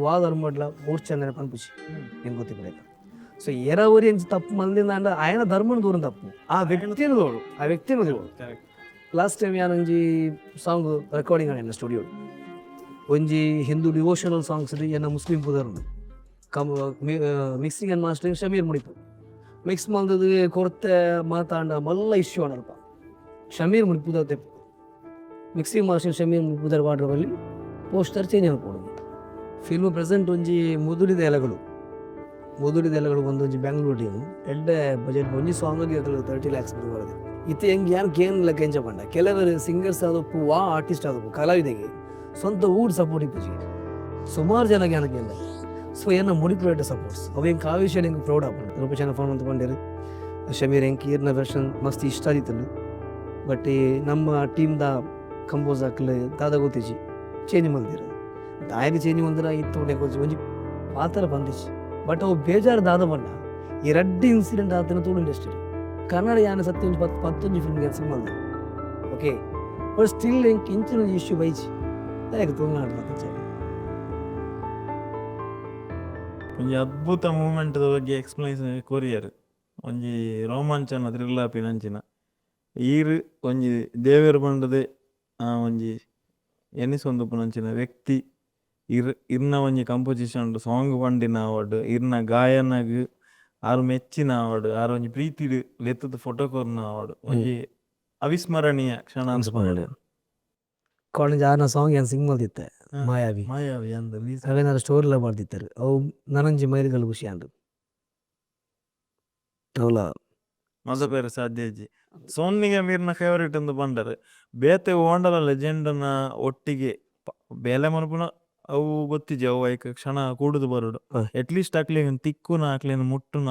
ವಾ ಧರ್ಮಡ್ಲ ಮೂರ್ಛೆ ಪನ್ಪುಜಿ ಎಂಕ್ ಗೊತ್ತಿಪ್ಪುಲೆಕ. ಸೊ ಏರ ಒರಿ ಎಂಚ ತಪ್ಪು ಮಲ್ದಿನಾಂಡ ಆಯನ ಧರ್ಮನ ದೂರ ತಪ್ಪು, ಆ ವ್ಯಕ್ತಿನ ತೋಡು, ಆ ವ್ಯಕ್ತಿನ ತೋಡು. ಲಾಸ್ಟ್ ಟೈಮ್ ಯಾನೊಂಜಿ ಸಾಂಗ್ ರೆಕಾರ್ಡಿಂಗ್ ಆಂಡ್ ಸ್ಟುಡಿಯೋ, ಒಂಜಿ ಹಿಂದೂ ಡಿವೋಷನಲ್ ಸಾಂಗ್ಸ್, ಎನ್ನ ಮುಸ್ಲಿಂ ಪುದರುಂಡು. Come mixing and mastering Shameer Mudipu mix ಮಲ್ದದು ಕೊರ್ತೆ. ಮಾತಾಂಡ ಮಲ್ಲ ಇಶ್ಯೂ ಆಂಡಲ್ಪ. ಶಮೀರ್ ಮುಡಿಪು ತೆಪ್ಪು mixing mastering Shameer Mudipu water ಬಲ್ಲಿ ಪೋಸ್ಟರ್ ಚೇಂಜ್ ಮಲ್ಪೊಡು. ಫಿಲ್ಮ್ ಪ್ರೆಸೆಂಟ್ ಒಂಜಿ ಮುದುಡಿದ ಎಲೆಗಳು, ಮುದುಡಿದ ಎಲೆಗಳು ಒಂದೊಂಜಿ ಬೆಂಗಳೂರು ಟೀಮ್. ಎಡ್ಡೆ ಬಜೆಟ್. ಒಂಜಿ ಸಾಂಗ್ 30 ಲ್ಯಾಕ್ಸ್ ಬರದು. ಇತ್ತೆ ಹೆಂಗೆ ಯಾರು ಕೇನ್ ಲೆಕ್ಕ ಎಂಚ ಪಂಡ, ಕೆಲವರು ಸಿಂಗರ್ಸ್ ಆದಪ್ಪು, ವಾ ಆರ್ಟಿಸ್ಟ್ ಆದಪ್ಪು, ಕಲಾವಿದೆಗೆ ಸ್ವಂತ ಊರು ಸಪೋರ್ಟ್ ಇಪ್ಪುಜಿ. ಸುಮಾರು ಜನ ಜ್ಞಾನಕ್ಕೆ. ಸೊ ಏನ ಮುಡಿಪು ಸಪೋರ್ಟ್ಸ್ ಅವು ಎಂಕ್ ಆ ವಿಷಯ ಎಂಕ್ ಪ್ರೌಡ್ ಆಪುಂಡು. ರೂಪ ಜನ ಫೋನ್ ಅಂತ ಪಂಡೇರು, ಶಮೀರ್, ಎಂಕ್ ಈರ್ನ ವರ್ಷನ್ ಮಸ್ತ್ ಇಷ್ಟ ಆದಿತ್ತುಂಡು, ಬಟ್ ಈ ನಮ್ಮ ಟೀಮ್ದ ಕಂಪೋಸ್ ಆಕ್ಲೆ ದಾದ ಗೊತ್ತಿಜಿ, ಚೇಂಜ್ ಮಲ್ದಿರು. ದಾಯೆಗ್ ಚೇಂಜ್ ಮಲ್ದಿರ ಇತ್ತು ಒಂಜಿ ಒಂಜಿ ಪಾತ್ರ ಬಂದಿಜಿ. ಬಟ್ ಅವು ಬೇಜಾರು ದಾದ ಪಂಡ, ಈ ರಡ್ಡ್ ಇನ್ಸಿಡೆಂಟ್ ಆತನ ತುಳು ಇಂಡಸ್ಟ್ರಿ. ಕನ್ನಡ ಯಾನ ಸತ್ಯ ಒಂಜಿ ಪತ್ತ್ ಪತ್ತೊಂಜಿ ಫಿಲ್ಮ್ ಕೆಲಸ ಮಲ್ದೆ, ಓಕೆ. ಬಟ್ ಸ್ಟಿಲ್ ಎಂಕ್ ಇಂಚಿನ ಒಂಜಿ ಇಶ್ಯೂ ಬೈಜಿ. ದಾಯೆಗ್ ತುಳುನಾಡು ಮಾತ? ಒಂಜಿ ಅದ್ಭುತ ಮೂಮೆಂಟ್ ಬಗ್ಗೆ ಎಕ್ಸ್ಪ್ಲೈನ್ ಕೊರಿಯರ್. ಒಂಜಿ ರೋಮಾಂಚನ, ಥ್ರಿಲ್ ಆಪಿನಂಚಿನ. ಈರ್ ಒಂಜಿ ದೇವೆರ್ ಪಂಡದೆ ಒಂಜಿ ಎನಿಸೊಂದುಪ್ಪುನಂಚಿನ ವ್ಯಕ್ತಿ. ಇರ್ ಇರ್ನ ಒಂಜಿ ಕಂಪೋಸಿಷನ್ ಸಾಂಗ್ ಪಂಡಿನ ಆವಡ್, ಇರ್ನ ಗಾಯನಗ್ ಆರ್ ಮೆಚ್ಚಿನ ಆವಡ್, ಆರ್ ಒಂಜಿ ಪ್ರೀತಿಡ್ ಲೆತ್ತದ ಫೋಟೋ ಕೊರ್ನ ಆವಡ್, ಒಂಜಿ ಅವಿಸ್ಮರಣೀಯ ಕ್ಷಣ ಅಂತ. ಕಾಲೇಜ್ ಆರ್ನ ಸಾಂಗ್ ಯಾನ್ ಸಿಂಗ್ ಮಲ್ದಿತ್ತೆ, ಮಾಯಾವಿ. ಮಾಯಾವಿ ಅಂದ್. ಅವೇನಾರ ಸ್ಟೋರಿ ಎಲ್ಲ ಮಾಡ್ದಿತ್ತಾರೆ. ಅವು ನನೊಂಜಿ ಮೈಲಿಗಲ್ಲು ಖುಷಿ ಆಂಡ್ ಅವಲ. ಮದಪೆರೆ ಸಾಧ್ಯ ಇಜ್ಜಿ. ಸೋನು ನಿಗಮ್ ಇರ್ನ ಫೇವರೇಟ್ ಅಂದ್ ಪಂಡರ್. ಬೇತೆ ಓಂಡಲ ಲೆಜೆಂಡ್ ನ ಒಟ್ಟಿಗೆ ಬೇಲೆ ಮನ್ಪುನ ಅವು ಗೊತ್ತಿಜ್ಜಿ, ಅವು ಐಕ್ ಕ್ಷಣ ಕೂಡುದು ಬರೋಡು. ಅಟ್ ಲೀಸ್ಟ್ ಅಕ್ಲೆಗ್ ತಿಕ್ಕುನ, ಅಕ್ಲೆನ್ ಮುಟ್ಟುನ,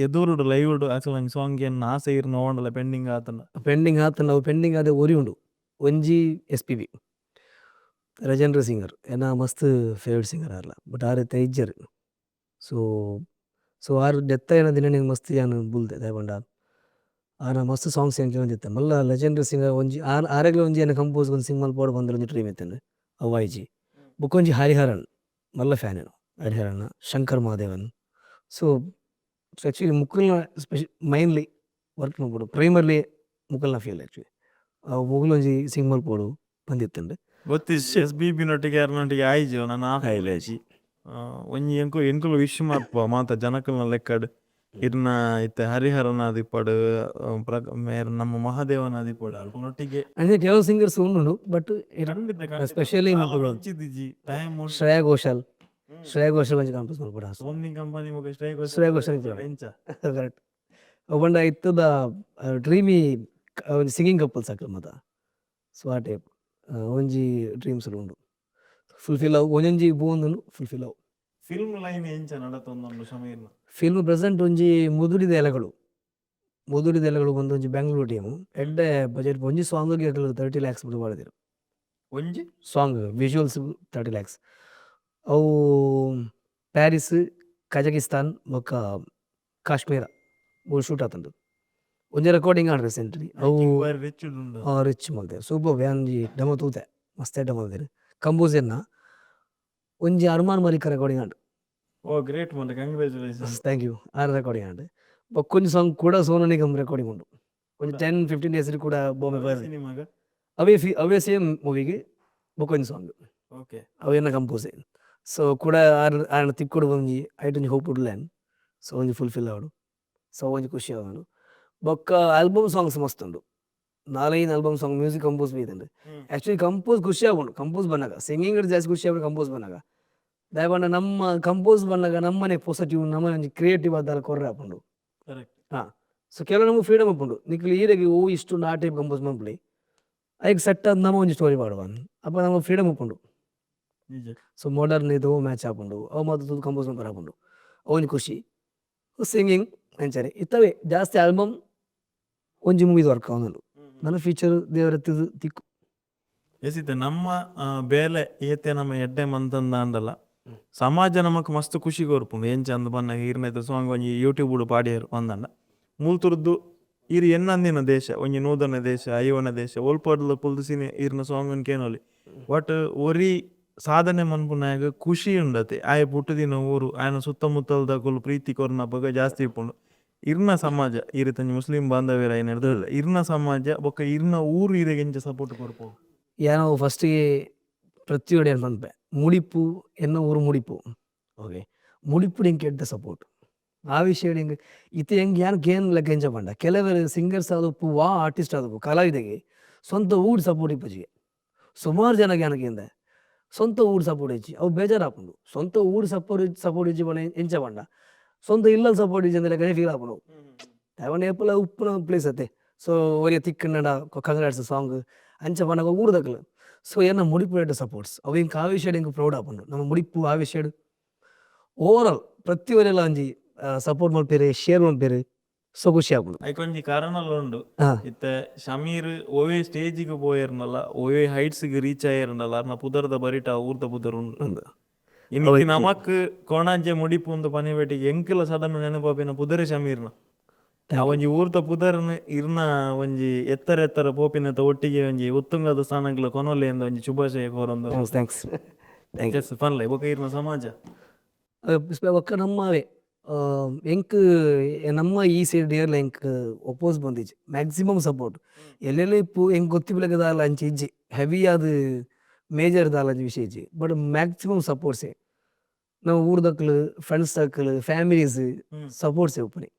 ಎದುರುಡು ಲೈವ್ ಅಕ್ಲೆನ ಸಾಂಗ್ ಏನ್ ಆಸೆ ಇರ್ನ ಓಂಡಲ ಪೆಂಡಿಂಗ್ ಆತನ? ಪೆಂಡಿಂಗ್ ಆತನ, ಅವು ಪೆಂಡಿಂಗ್ ಆದ ಒರಿ ಉಂಡು. ಒಂಜಿ ಎಸ್.ಪಿ.ಬಿ, ಲೆಜೆಂಡರಿ ಸಿಂಗರ್, ಎನ್ನ ಮಸ್ತ್ ಫೇವರೇಟ್ ಸಿಂಗರ್ ಆರ್ಲ. ಬಟ್ ಆರ್ ಇತ್ತೆ ಇಜ್ಜೆರ್. ಸೊ ಸೊ ಆರ್ ಡೆತ್ ಆಯಿನ ದಿನ ಮಸ್ತ್ ಯಾನ್ ಬುಲ್ದೆ. ದಾಯೆ ಪಂಡ ಆರ್ನ ಮಸ್ತ್ ಸಾಂಗ್ಸ್ ಯಾನ್ ಕೇನೊಂದಿತ್ತೆ. ಮಲ್ಲ ಲೆಜೆಂಡರಿ ಸಿಂಗರ್. ಒಂಜಿ ಆರ್ ಆರೆಗ್ಲ ಒಂಜಿ ಎನ್ನ ಕಂಪೋಸ್ ಒಂಜಿ ಸಿಂಗ್ ಮಲ್ಪೊಡು ಪಂದ್ ಒಂಜಿ ಡ್ರೀಮ್ ಇತ್ತ್ಂಡ್, ಅವು ಆಯಿಜಿ. ಬೊಕೊಂಜಿ ಹರಿಹರನ್, ಮಲ್ಲ ಫ್ಯಾನ್ ಹರಿಹರನ್, ಶಂಕರ್ ಮಹಾದೇವನ್. ಸೊ ಆಕ್ಚುಲಿ ಮುಕುಲ್ನ ಸ್ಪೆಷಲ್ ಮೈನ್ಲಿ ವರ್ಕ್ ಮಲ್ಪೊಡು, ಪ್ರೈಮರ್ಲಿ ಮುಕಲ್ನ ಫೀಲ್. ಆಕ್ಚುಲಿ ಮೊಕುಲು ಒಂಜಿ ಸಿಂಗ್ ಮಲ್ಪೊಡು ಪಂದಿತ್ತುಂಡು. ಗೊತ್ತಿಜ್ಜಿ, ಎಸ್ ಪಿ ಬಿ ನೊಟ್ಟಿಗೆ ಯಾರನೊಟ್ಟಿಗೆ ಆಯ್ಜಿ ನನ್ನ. ಆಯ್ಜಿ. ಒಂಜಿ ಎಂಕು ಎಂಕುಲು ವಿಶ್ ಮಲ್ಪುವ ಮಾತ ಜನಕಲ್ನ ಲೆಕ್ಕಡ್. ಇರ್ನ ಇತ್ತೆ ಹರಿಹರನ ಆದಿಪ್ಪಡ್, ಮೇರ್ ನಮ್ಮ ಮಹಾದೇವನ ಆದಿಪ್ಪಡ್, ಅಲ್ಪನೊಟ್ಟಿಗೆ. ಅಂದ್ರೆ ಕೆಲವು ಸಿಂಗರ್ಸ್ ಉಂಡು, but specially time. Shreya Ghoshal, Shreya Ghoshal ಒಂಜಿ ಕಂಪೋಸ್ ಮಲ್ಪೊಡು. ಸೋನಿ ಕಂಪನಿ ಮುಗ ಶ್ರೇಯಾ. ಶ್ರೇಯಾ ಘೋಷಾಲ್. ಎಂಚ? ಕರೆಕ್ಟ್. ಅವು ಪಂಡ ಇತ್ತದ ಡ್ರೀಮಿ ಒಂಜಿ ಸಿಂಗಿಂಗ್ ಕಪಲ್ಸ್ ಅಕ್ಲು ಮಾತ. ಸೊ ಆ ಟೈಪ್ ಒಂಜಿ ಡ್ರೀಮ್ಸ್ ಉಂಡು, ಫುಲ್ಫಿಲ್ ಅವು. ಒಂಜೊಂಜಿ ಬೂವೊಂದುಂಡು, ಫುಲ್ಫಿಲ್ ಅವು. ಫಿಲ್ಮ್ ಲೈನ್ ಎಂಚ ನಡತೊಂದುಂಡು ಶಮೀರ್ನ? ಫಿಲ್ಮ್ ಪ್ರೆಸೆಂಟ್ ಒಂಜಿ ಮುದುಡಿದ ಎಲೆಗಳು, ಮುದುಡಿದ ಎಲೆಗಳು ಒಂದೊಂಜಿ ಬೆಂಗಳೂರು ಟೀಮ್. ಎಡ್ಡೆ ಬಜೆಟ್. ಒಂಜಿ ಸಾಂಗ್ 30 ಲ್ಯಾಕ್ಸ್ ಬಿಡು ಮಾಡಿದ್ರು. ಒಂಜಿ ಸಾಂಗ್ ವಿಜುವಲ್ಸ್ 30 ಲ್ಯಾಕ್ಸ್. ಅವು ಪ್ಯಾರಿಸ್, ಕಜಕಿಸ್ತಾನ್ ಬೊಕ್ಕ ಕಾಶ್ಮೀರ ಮೂಲು ಶೂಟ್ ಆತುಂಡು. ಒಂಜಿ ರೆಕಾರ್ಡಿಂಗ್ ಆಂಡ್ ರೀಸೆಂಟ್ಲಿ ಅವು. ರಿಚ್ ಉಂಡು. ರಿಚ್ ಮಲ್ತೆ, ಸೂಪರ್. ಒಂಜಿ ಡೆಮೊ ತೂತೆ, ಮಸ್ತ್ ಎಡ್ಡೆ ಮಲ್ದೆರ್ ಕಂಪೋಸ್ ಎನ್ನ. ಒಂಜಿ ಅರ್ಮಾನ್ ಮಲಿಕ್ ರೆಕಾರ್ಡಿಂಗ್ ಆಂಡ್. ಓ ಗ್ರೇಟ್ ಮಲ್ಲೆ, congratulations. Thank you. Are recording ಆಂಡ್. ಬೊಕ್ಕೊಂಜಿ ಸಾಂಗ್ ಕೂಡ ಸೋನು ನಿಗಮ್ ರೆಕಾರ್ಡಿಂಗ್ ಉಂಡು. ಒಂಜಿ 10-15 ಡೇಸ್ ಕೂಡ ಬಾಂಬೆ ಬರ್. ಸಿನಿಮಾಗ? ಅವೇ ಫಿ ಅವೇ ಸೇಮ್ ಮೂವಿಗೆ ಬೊಕ್ಕೊಂಜಿ ಸಾಂಗ್. ಅವೇನ ಕಂಪೋಸ್. ಸೊ ಕೂಡ ಆರ್ ಆರ್ನ ತಿಕ್ಕೊಡು ಒಂಜಿ ಐಟ್ ಒಂಜಿ ಹೋಪ್ ಉಡ್ಲೆನ್. ಸೊ ಒಂಜಿ ಫುಲ್ಫಿಲ್ ಆವಡು, ಸೊ ಒಂಜಿ ಖುಷಿ ಆವಡು. ಬೊಕ್ಕ ಆಲ್ಬಮ್ ಸಾಂಗ್ಸ್ ಮಸ್ತ್ ಉಂಡು. ನಾಲೈದು ಆಲ್ಬಮ್ ಸಾಂಗ್ ಮ್ಯೂಸಿಕ್ ಕಂಪೋಸ್ ಬೈದುಂಡು. ಆಕ್ಚುಲಿ ಕಂಪೋಸ್ ಖುಷಿ ಆಪುಂಡು ಕಂಪೋಸ್ ಬನ್ನಗ. ಸಿಂಗಿಂಗ್ ಜಾಸ್ತಿ ಖುಷಿ ಆಪುಂಡು ಕಂಪೋಸ್ ಬನ್ನಗ. ದಾಯೆ ಪಂಡ ನಮ್ಮ ಕಂಪೋಸ್ ಬನ್ನಗ ನಮ್ಮನೆ ಪೊಸ ಟ್ಯೂನ್, ನಮ್ಮನೆ ಒಂಜಿ ಕ್ರಿಯೇಟಿವ್ ಆದಾಲ ಕೊರ್ರೆ ಆಪುಂಡು. ಸೊ ಕೆಲವು ನಮಗೆ ಫ್ರೀಡಮ್ ಉಪ್ಪುಂಡು. ನಿಕ್ಲು ಈರೆಗ್ ಓ ಇಷ್ಟ ಉಂಡು ಆ ಟೈಪ್ ಕಂಪೋಸ್ ಮನ್ಪುಲಿ, ಐಕ್ ಸೆಟ್ ಆದ್ ನಮ ಒಂಜಿ ಸ್ಟೋರಿ ಪಾಡುವ. ಅಪ ನಮ ಫ್ರೀಡಮ್ ಉಪ್ಪುಂಡು. ಸೊ ಮಾಡರ್ನ್ ಇದು ಮ್ಯಾಚ್ ಆಪುಂಡು. ಅವು ಮಾತ ತೂದು ಕಂಪೋಸ್ ಮನ್ಪರೆ ಆಪುಂಡು. ಅವು ಒಂಜಿ ಖುಷಿ. ಸಿಂಗಿಂಗ್ ಅಂಚನೆ ಇತ್ತವೇ ಜಾಸ್ತಿ ಆಲ್ಬಮ್, ಒಂಜಿ ಮೂವಿದ ವರ್ಕ್ ಆವೊಂದುಂಡು. ನನ್ನ ಫ್ಯೂಚರ್ ದೇವರತ್ತಿದ್ ತಿಕ್ಕು. ಎಸಿತೆ ನಮ್ಮ ಬೇಲೆ ಏತೆ ನಮ್ಮ ಎಡ್ಡೆ ಮಂತಂದಾಂಡಲ ಸಮಾಜ ನಮಕ್ ಮಸ್ತ್ ಖುಷಿ ಕೊರ್ಪುಂಡು. ಎಂಚ ಅಂದ್ ಪನ್ನಗ, ಈರ್ನ ಸಾಂಗ್ ಒಂಜಿ ಯೂಟ್ಯೂಬ್ ಪಾಡಿಯೆರ್ ಪಂದಂಡ, ಮುಲ್ತುರ್ದು ಈರ್ ಎನ್ನಂದಿನ ದೇಶ, ಒಂಜಿ 100ನೇ ದೇಶ, 50ನೇ ದೇಶ, ಒಲ್ಪಡ್ಲ ಕುಲ್ದು ಸಿನಿ ಈರ್ನ ಸಾಂಗ್ ಕೇನೊಲಿ. ಬಟ್ ಒರಿ ಸಾಧನೆ ಮನ್ಪುನಾಗ ಖುಷಿ ಉಂಡತೆ. ಆಯೆ ಪುಟ್ಟುದಿನ ಊರು, ಆಯನ ಸುತ್ತಮುತ್ತಲದಕುಲು ಪ್ರೀತಿ ಕೊರ್ನಪಗ ಜಾಸ್ತಿ ಇಪ್ಪುಂಡು. ಇರ್ನ ಸಮಾಜ, ಈರ್ ಮುಸ್ಲಿಂ ಬಾಂಧವ್ಯರ ಇರ್ನ ಸಮಾಜ ಬೊಕ್ಕ ಇರ್ನ ಊರು ಇರೆಗ್ ಎಂಚ ಸಪೋರ್ಟ್ ಕೊರ್ಪು? ಯಾನ್ ಫಸ್ಟ್ ಪ್ರತಿಯೊಂದು ಏನ್ ಪನ್ಪೆ ಮುಡಿಪು, ಎನ್ನ ಊರು ಮುಡಿಪು. ಓಕೆ, ಮುಡಿಪು ಎಂಕ್ ಎಡ್ಡೆ ಸಪೋರ್ಟ್. ಆ ವಿಷಯ ಎಂಕ್ ಇತ್ತೆ ಎಂಕ್ ಯಾನ್ ಕೇನ್ ಲೆಕ್ಕ ಎಂಚ ಪಂಡ, ಕೆಲವೆರ್ ಸಿಂಗರ್ಸ್ ಆದುಪ್ಪು ವಾ ಆರ್ಟಿಸ್ಟ್ ಆದುಪ್ಪು ಕಲಾವಿದೆಗ್ ಸ್ವಂತ ಊರು ಸಪೋರ್ಟ್ ಇಪ್ಪುಜಿ. ಸುಮಾರು ಜನ ಯಾನ್ ಕೇಂದೆ ಸ್ವಂತ ಊರು ಸಪೋರ್ಟ್ ಇಜ್ಜಿ, ಅವು ಬೇಜಾರಾಪುಂಡು. ಸ್ವಂತ ಊರು ಸಪೋರ್ಟ್ ಸಪೋರ್ಟ್ ಇಜ್ಜಿ ಪಂಡ ಎಂಚ ಪಂಡ, ಸ್ವಂತ ಇಲ್ಲಲ್ ಸಪೋರ್ಟ್ ಇಜ್ಜಿ ಅಂದ್ ಲೆಕ್ಕನೆ ಫೀಲ್ ಆಪುಂಡು. ದಾಯೆ ಏಪಲ ಉಪ್ಪುನ ಪ್ಲೇಸ್ ಅತ್ತೆ. ಸೊ ಒರಿಯ ತಿಕ್ಕುಂಡ ಕಂಗ್ರಾಟ್ಸ್ ಸಾಂಗ್ ಅಂಚ ಪನ್ನಗ ಊರುದಕುಲು. ಸೊ ಎನ್ನ ಮುಡಿಪು ಎಡ್ಡೆ ಸಪೋರ್ಟ್ಸ್ ಅವು ಎಂಕ್ ಆ ವಿಷಯಡ್ ಎಂಕ್ ಪ್ರೌಡ್ ಆಪುಂಡು. ನಮ್ಮ ಮುಡಿಪು ಆ ವಿಷಯಡ್ ಓವರ್ ಆಲ್ ಪ್ರತಿ ಒರಿಯಲ ಒಂಜಿ ಸಪೋರ್ಟ್ ಮಲ್ಪೆರ್, ಶೇರ್ ಮಲ್ಪೆರ್. ಸೊ ಖುಷಿ ಆಪುಂಡು. ಐಕ್ ಒಂಜಿ ಕಾರಣಲ ಉಂಡು. ಇತ್ತೆ ಶಮೀರ್ ಒವ್ವೇ ಸ್ಟೇಜ್ ಗ್ ಪೋಯೆರ್ಂಡಲ, ಒವ್ವೇ ಹೈಟ್ಸ್ ಗ್ ರೀಚ್ ಆಯೆರ್ಂಡಲ ಅರ್ನ ಪುದರ್ದ ಬರಿಟ್ ಆ ಊರ್ದ ಪುದರ್ ಉಂಡು. ಇನ್ನಿ ನಮಕ್ ಕೊಣಾಜೆ ಮುಡಿಪು ಉಂದು ಪನಿಬೇಟಿಗೆ ಎಂಕಲ ಸಡನ್ ನೆನಪಾಪಿನ ಪುದರೇ ಶಮೀರ್ನ. ಆ ಒಂಜಿ ಊರ್ದ ಪುದರ್ನ್ ಇರ್ನ ಒಂಜಿ ಎತ್ತರ ಎತ್ತರ ಪೋಪಿನತ ಒಟ್ಟಿಗೆ ಒಂಜಿ ಉತ್ತುಂಗದ ಸ್ಥಾನಗಳ ಕೊನೊಲೆ ಎಂದ ಒಂಜಿ ಶುಭಾಶಯ ಕೋರೊಂದು. Thanks, thanks. S, ಪನ್ಲೆ ಬೊಕ ಇರ್ನ ಸಮಾಜ. ಬೊಕ್ಕ ನಮ್ಮವೇ ಎಂಕ್ ನಮ್ಮ ಈ ಸೈಡ್ ಏರ್ಲ ಎಂಕ್ ಒಪೋಸ್ ಬಂದಿಜ್ಜಿ, ಮ್ಯಾಕ್ಸಿಮಮ್ ಸಪೋರ್ಟ್. ಎಲ್ಲೆಲ್ಲ ಇಪ್ಪು ಎಂಕ್ ಗೊತ್ತಿಪ್ಪುಲೆಕ ದಾಲ ಅಂಚ ಇಜ್ಜಿ, ಹೆವಿ ಆದ್ ಮೇಜರ್ ದಾಲ ಅಂಚ ವಿಷಯ ಇಜ್ಜಿ. ಬಟ್ ಮ್ಯಾಕ್ಸಿಮಮ್ ಸಪೋರ್ಟ್ಸೇ. ನಮ್ಮ ಊರ್ದಕ್ಲು, ಫ್ರೆಂಡ್ಸ್ ಸರ್ಕಲ್, ಫ್ಯಾಮಿಲೀಸ್ ಸಪೋರ್ಟ್ಸೇ ಉಪ್ಪುನಿ.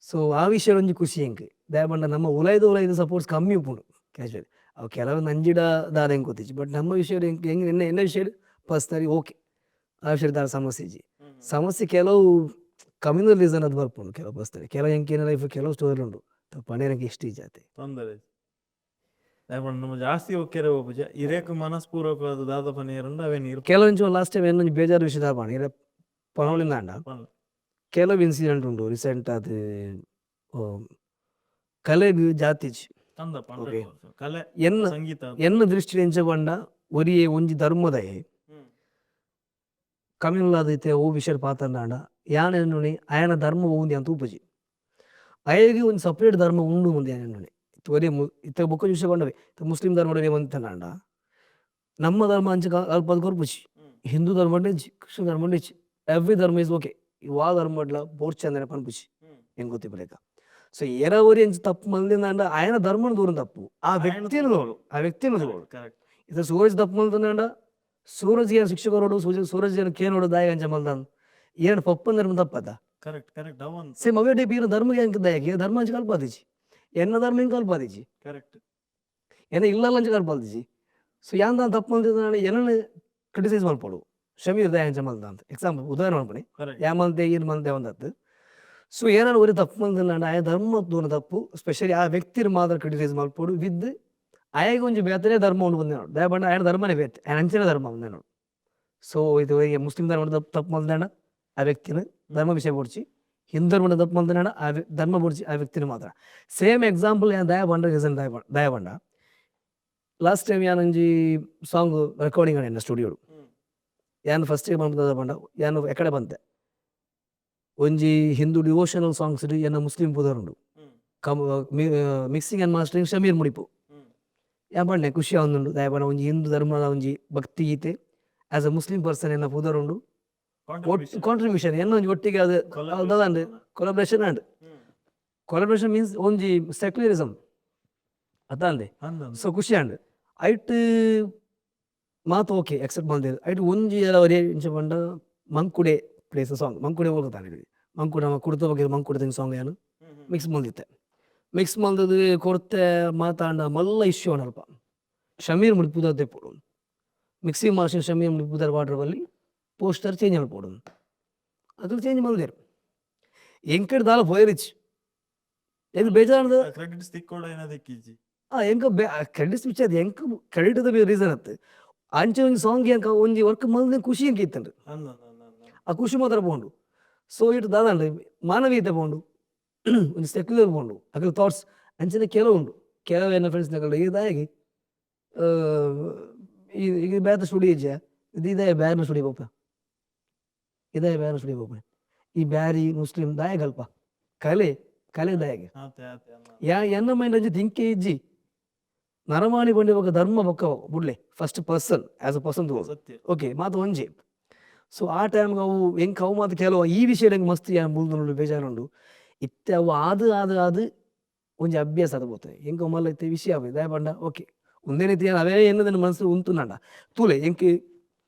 ಸೊ ಆ ವಿಷಯ ಒಂಜಿ ಖುಷಿ ಎಂಕ್. ದಾಯೆ ಪಂಡ ನಮ್ಮ ಉಲಾಯ್ದ ಉಲಾಯ್ದ ಸಪೋರ್ಟ್ಸ್ ಕಮ್ಮಿ ಉಪ್ಪುಂಡು ಕ್ಯಾಶುವಲಿ. ಅವು ಕೆಲವು ನಂಜಿಡ ದಾದ ಎಂಕ್ ಗೊತ್ತಿಜ್ಜಿ. ಬಟ್ ನಮ್ಮ ವಿಷಯಡ್ ಎಂಕ್ ಎನ್ನ ವಿಷಯಡ್ ಪರ್ಸನಲಿ ಓಕೆ. ಆ ವಿಷಯಡ್ ದಾಲ ಸಮಸ್ಯೆ ಇಜ್ಜಿ. ಸಮಸ್ಯೆ ಕೆಲವು ಕಮ್ಯುನಲ್ ರೀಸನ್ ಅದು ಬರ್ಪುಂಡು ಕೆಲವು ಪರ್ಸನಲಿ. ಕೆಲವು ಎಂಕ್ ಲೈಫ್ ಕೆಲವು ಸ್ಟೋರಿ ಉಂಡು ಪಣೇರ್ ಎಂಕ್ ಇಷ್ಟ ಇಜ್ಜಿ ಅತೆ. ತೊಂದರೆ ನಮ್ಮ ಜಾಸ್ತಿ ಒಕ್ಕೆರೆ ಪೋಪುಜ. ಇರೇಕ್ ಮನಸ್ಪೂರ್ವಕವಾದ ದಾದ ಪನಿಯರುಂಡು ಅವೇನ್ ಇರ್. ಕೆಲವೊಂಜಿ ಲಾಸ್ಟ್ ಟೈಮ್ ಏನೊಂಜಿ ಬೇಜಾರು ವಿಷಯ ದಾದ ಪಂಡ ಇರೆ ಪನೊಲಿಂದಾಂಡ ಕೆಲವು ಇನ್ಸಿಡೆಂಟ್ ಉಂಡು ರೀಸೆಂಟ್ ಅದು ಕಲೆಗ್ ಜಾತಿ ಇಜ್ಜಿ. ಕಲೆ ಸಂಗೀತ ಎನ್ನ ದೃಷ್ಟಿ ಎಂಚ ಪಂಡ ಒರಿಯೇ ಒಂಜಿ ಧರ್ಮದಯೆ ಕಮ್ಯುನಲ್ ಆದಿತ್ತೆ ಓ ವಿಷಯ ಪಾತಂದಾಂಡ ಯಾನ್ ಎನ್ನುನಿ ಆಯನ ಧರ್ಮ ಓಂದಿ ಅಂತ ಉಪ್ಪುಜಿ. ಅಯಗ್ ಒಂಜಿ ಸಪರೇಟ್ ಧರ್ಮ ಉಂಡು ಉಂದು ಯಾನ್ ಎನ್ನುನಿ. ಒರಿಯೆ ಇತ್ತೆ ಬೊಕ್ಕ ವಿಷಯ ಪಂಡವೆ ಮುಸ್ಲಿಂ ಧರ್ಮ ಒಂತನಾಂಡ ನಮ್ಮ ಧರ್ಮ ಅಂಚ ಅಲ್ಪ ಕೊರ್ಪುಜಿ. ಹಿಂದೂ ಧರ್ಮ ಇಜ್ಜಿ, ಕ್ರಿಶ್ಚಿಯನ್ ಧರ್ಮ ಇಜ್ಜಿ, ಎವ್ರಿ ಧರ್ಮ is okay. ವಾ ಧರ್ಮ ಬೋರ್ಚಂದನೆ ಪನ್ಪುಜಿ ಎಂಕ್ ಗೊತ್ತಿಪ್ಪುಲೆಕ. ಸೊ ಏರ ಒರಿ ಅಂಚ ತಪ್ಪು ಮಲ್ದಿಂದಾಂಡ ಆಯನ ಧರ್ಮನ ದೂರ ತಪ್ಪು, ಆ ವ್ಯಕ್ತಿನ ತೋಡು, ಆ ವ್ಯಕ್ತಿನ ತೋಡು. ಇದು ಸೂರಜ್ ತಪ್ಪು ಮಲ್ತಂದಾಂಡ ಸೂರಜ್ ಏನ್ ಶಿಕ್ಷೆ ಕೊರೊಡು, ಸೂರಜ್ ಏನ್ ಕೇನೋಡು ದಾಯ ಅಂಚ ಮಲ್ದಾನ್ ಏನ್ ಪಪ್ಪನ ಧರ್ಮ ತಪ್ಪದ. ಕರೆಕ್ಟ್ ಕರೆಕ್ಟ್ ಅವನ್ ಸೇಮ್ ಅವೇ ಟೈಪ್ ಈರ ಧರ್ಮ ಎಂಕ್ ದಾಯಕ ಧರ್ಮ ಅಂಚ ಕಲ್ಪಾದಿಜಿ, ಎನ್ನ ಧರ್ಮ ಎಂಕ್ ಕಲ್ಪಾದಿಜಿ. ಕರೆಕ್ಟ್. ಎನ್ನ ಇಲ್ಲಲ್ಲ ಅಂಚ ಕಲ್ಪಾದಿಜಿ. ಸೊ ಯಾನ್ ದಾದ ತಪ್ಪು ಮಲ್ತಿದಾಂಡ ಎನನ್ ಕ್ರಿಟಿಸೈಸ್ ಮಲ್ಪೊಡು. ಶಮೀರ್ ದಾಯ ಅಂಚ ಮಲ್ದ ಅಂತ ಎಕ್ಸಾಂಪಲ್ ಉದಾಹರಣೆ ಮಲ್ಪುನಿ. ಯಾ ಮಲ್ತೆ ಈರ್ ಮಲ್ತೆ ಒಂದತ್ತು. ಸೊ ಏನಾರು ಒರಿ ತಪ್ಪು ಮಲ್ತಿಂದಾಂಡ ಆಯ ಧರ್ಮ ತೂನ ತಪ್ಪು, ಸ್ಪೆಷಲಿ ಆ ವ್ಯಕ್ತಿರ್ ಮಾತ್ರ ಕ್ರಿಟಿಸೈಸ್ ಮಲ್ಪೊಡು. ವಿದ್ ಆಯಗ್ ಒಂಜಿ ಬೇತೆನೇ ಧರ್ಮ ಉಂಡು ಬಂದಿನೋಡು. ದಾಯೆ ಪಂಡ ಆಯನ ಧರ್ಮನೇ ಬೇತೆ, ಆಯನ ಅಂಚನೆ ಧರ್ಮ ಬಂದಿನೋಡು. ಸೊ ಇದು ಮುಸ್ಲಿಂ ಧರ್ಮ ತಪ್ಪು ಮಲ್ದಾಂಡ ಆ ವ್ಯಕ್ತಿನ ಧರ್ಮ ವಿಷಯ ಬೋಡ್ಚಿ, ಹಿಂದೂ ಧರ್ಮ ತಪ್ಪು ಮಲ್ತಿನಾಂಡ ಆ ಧರ್ಮ ಬೋಡ್ಚಿ ಆ ವ್ಯಕ್ತಿನ ಮಾತ್ರ. ಸೇಮ್ ಎಕ್ಸಾಂಪಲ್ ಯಾನ್ ದಾಯೆ ಪಂಡ ರೀಸನ್ ದಾಯೆ ಪಂಡ ಲಾಸ್ಟ್ ಟೈಮ್ ಯಾನ್ ಒಂಜಿ ಸಾಂಗ್ ರೆಕಾರ್ಡಿಂಗ್ ಆಂಡ್ ಎನ್ನ ಸ್ಟುಡಿಯೋಡು. ಯಾನ್ ಫಸ್ಟ್ ಪಂಡ ಪಂಡ ಯಾನ್ ಎಕಡೆ ಬಂತೆ ಒಂಜಿ ಹಿಂದೂ ಡಿವೋಷನಲ್ ಸಾಂಗ್ಸ್ ಎನ್ನ ಮುಸ್ಲಿಂ ಪುದರ್ ಉಂಡು. Mixing and mastering Shameer Mudipu. ಯಾನ್ ಪಂಡೆ ಖುಷಿ ಆವೊಂದುಂಡು ದಾಯೆ ಪಂಡ ಒಂಜಿ ಹಿಂದೂ ಧರ್ಮದ ಒಂಜಿ ಭಕ್ತಿ ಗೀತೆ ಆಸ್ ಅ ಮುಸ್ಲಿಂ ಪರ್ಸನ್ ಎನ್ನ ಪುದರ್ ಉಂಡು ಕಾಂಟ್ರಿಬ್ಯೂಷನ್ ಎನ್ನ ಒಂಜಿ ಒಟ್ಟಿಗೆ ಅದು ದಾದಂಡ್ ಕೊಲಾಬ್ರೇಷನ್ ಆಂಡ್. ಕೊಲಾಬ್ರೇಷನ್ ಮೀನ್ಸ್ ಒಂಜಿ ಸೆಕ್ಯುಲರಿಸಮ್ ಅತ್ತಂದೆ. ಸೊ ಖುಷಿ ಆಂಡ್. ಐಟ್ ಮಾತ ಓಕೆ ಎಕ್ಸೆಪ್ಟ್ ಮಲ್ದೆರ್. ಐಟ್ ಒಂಜಿ ಒರಿ ಎಂಚ ಪಂಡ ಮಂಕುಡೆ ಪ್ಲೇಸ್ ಸಾಂಗ್ ಮಂಕುಡೆ ಹೋಗುತ್ತಾನೆ ಮಂಕುಡೆ ನಮ್ಮ ಕುಡ್ತ ಬಗ್ಗೆ ಮಂಕುಡೆ ಸಾಂಗ್ ಯಾನ್ ಮಿಕ್ಸ್ ಮಲ್ದಿತ್ತೆ. ಮಿಕ್ಸ್ ಮಲ್ದದು ಕೊರ್ತೆ ಮಾತಾಂಡ ಮಲ್ಲ ಇಶ್ಯೂ ಆಂಡ್ ಅಲ್ಪ. ಶಮೀರ್ ಮುಡಿಪು ದೆಪ್ಪೊಡು, mixing master Shameer Mudipu water ಬಲ್ಲಿ ಪೋಸ್ಟರ್ ಚೇಂಜ್ ಮಲ್ಪೊಡು, ಅದು ಚೇಂಜ್ ಮಲ್ದೆರ್. ಎಂಕಡ್ ದಾಲ ಪೋಯೆರಿಜ್ಜಿ ಎಂಕ್ ಬೇಜಾರಾಂಡ್. ಕ್ರೆಡಿಟ್ಸ್ ತಿಕ್ಕೊಡಾಯಿನ ತಿಕ್ಕಿಜ್ಜಿ. ಎಂಕ್ ಕ್ರೆಡಿಟ್ಸ್ ವಿಚಾರ ಎಂಕ್ ಕ್ರೆಡಿಟ್ ದ ರೀಸನ್ ಅತ್ತ್. ಅಂಚ ಒಂಜಿ ಸಾಂಗ್ ಎಂಕ್ ಒಂಜಿ ವರ್ಕ್ ಮಲ್ದಿನ ಖುಷಿ ಎಂಕ್ ಇತ್ತ್ಂಡ್. ಆ ಖುಷಿ ಮಾತ್ರ ಪೋಂಡು. ಸೊ it ದಾದಾಂಡ್ ಮಾನವೀಯತೆ ಪೋಂಡು, ಒಂಜಿ ಸೆಕ್ಯುಲರ್ ಪೋಂಡು ಅಕಲ್ ಥಾಟ್ಸ್ ಅಂಚನೆ ಕೆಲವು ಉಂಡು. ಕೆಲವು ಎನ್ನ ಫ್ರೆಂಡ್ಸ್ ನಕಲ್ಡ ಈ ದಾಯೆಗ್ ಈ ಬೇತೆ ಸ್ಟುಡಿಯೋ ಇಜ್ಜ ಇದಾಯ ಬ್ಯಾರಿನ ಸ್ಟುಡಿಯೋ ಪೋಪ, ಇದಾಯ ಬ್ಯಾರಿನ ಸ್ಟುಡಿಯೋ ಪೋಪುನೆ, ಈ ಬ್ಯಾರಿ ಮುಸ್ಲಿಂ ದಾಯೆಗ್ ಅಲ್ಪ ಕಲೆ ಕಲೆ ದಾಯೆಗ್ ಯಾ ಎನ್ನ ಮೈಂಡ್ ಅಂಚ ಥಿಂಕೇ ಇಜ್ಜಿ. ನರಮಾನಿ ಪಂಡಿ ಬೊಕ್ಕ ಧರ್ಮ ಬೊಕ್ಕ ಬುಡ್ಲೆ first person as a person ತೂವೊಡು. ಸತ್ಯ. ಓಕೆ ಮಾತ ಒಂಜೇ. ಸೊ ಆ ಟೈಮ್ಗ್ ಅವು ಎಂಕ್ ಅವು ಮಾತ ಕೆಲವು ಈ ವಿಷಯಡ್ ಎಂಕ್ ಮಸ್ತ್ ಯಾನ್ ಬುಲ್ದುಂಡು ಬೇಜಾರುಂಡು. ಇತ್ತೆ ಅವು ಆದ್ ಆದ್ ಆದ್ ಒಂಜಿ ಅಭ್ಯಾಸ ಆದ್ ಪೋತುಂಡು. ಎಂಕ್ ಅವು ಮಲ್ಲ ಇತ್ತೆ ವಿಷಯ ಆಪುಜಿ ದಾಯೆ ಪಂಡ ಓಕೆ ಉಂದೆನ್ ಇತ್ತೆ ಯಾನ್ ಅವೇ ಎನ್ನುದೆನ್ ಮನಸ್ಸ್ ಉಂತುನಂಡ ತೂಲೆ ಎಂಕ್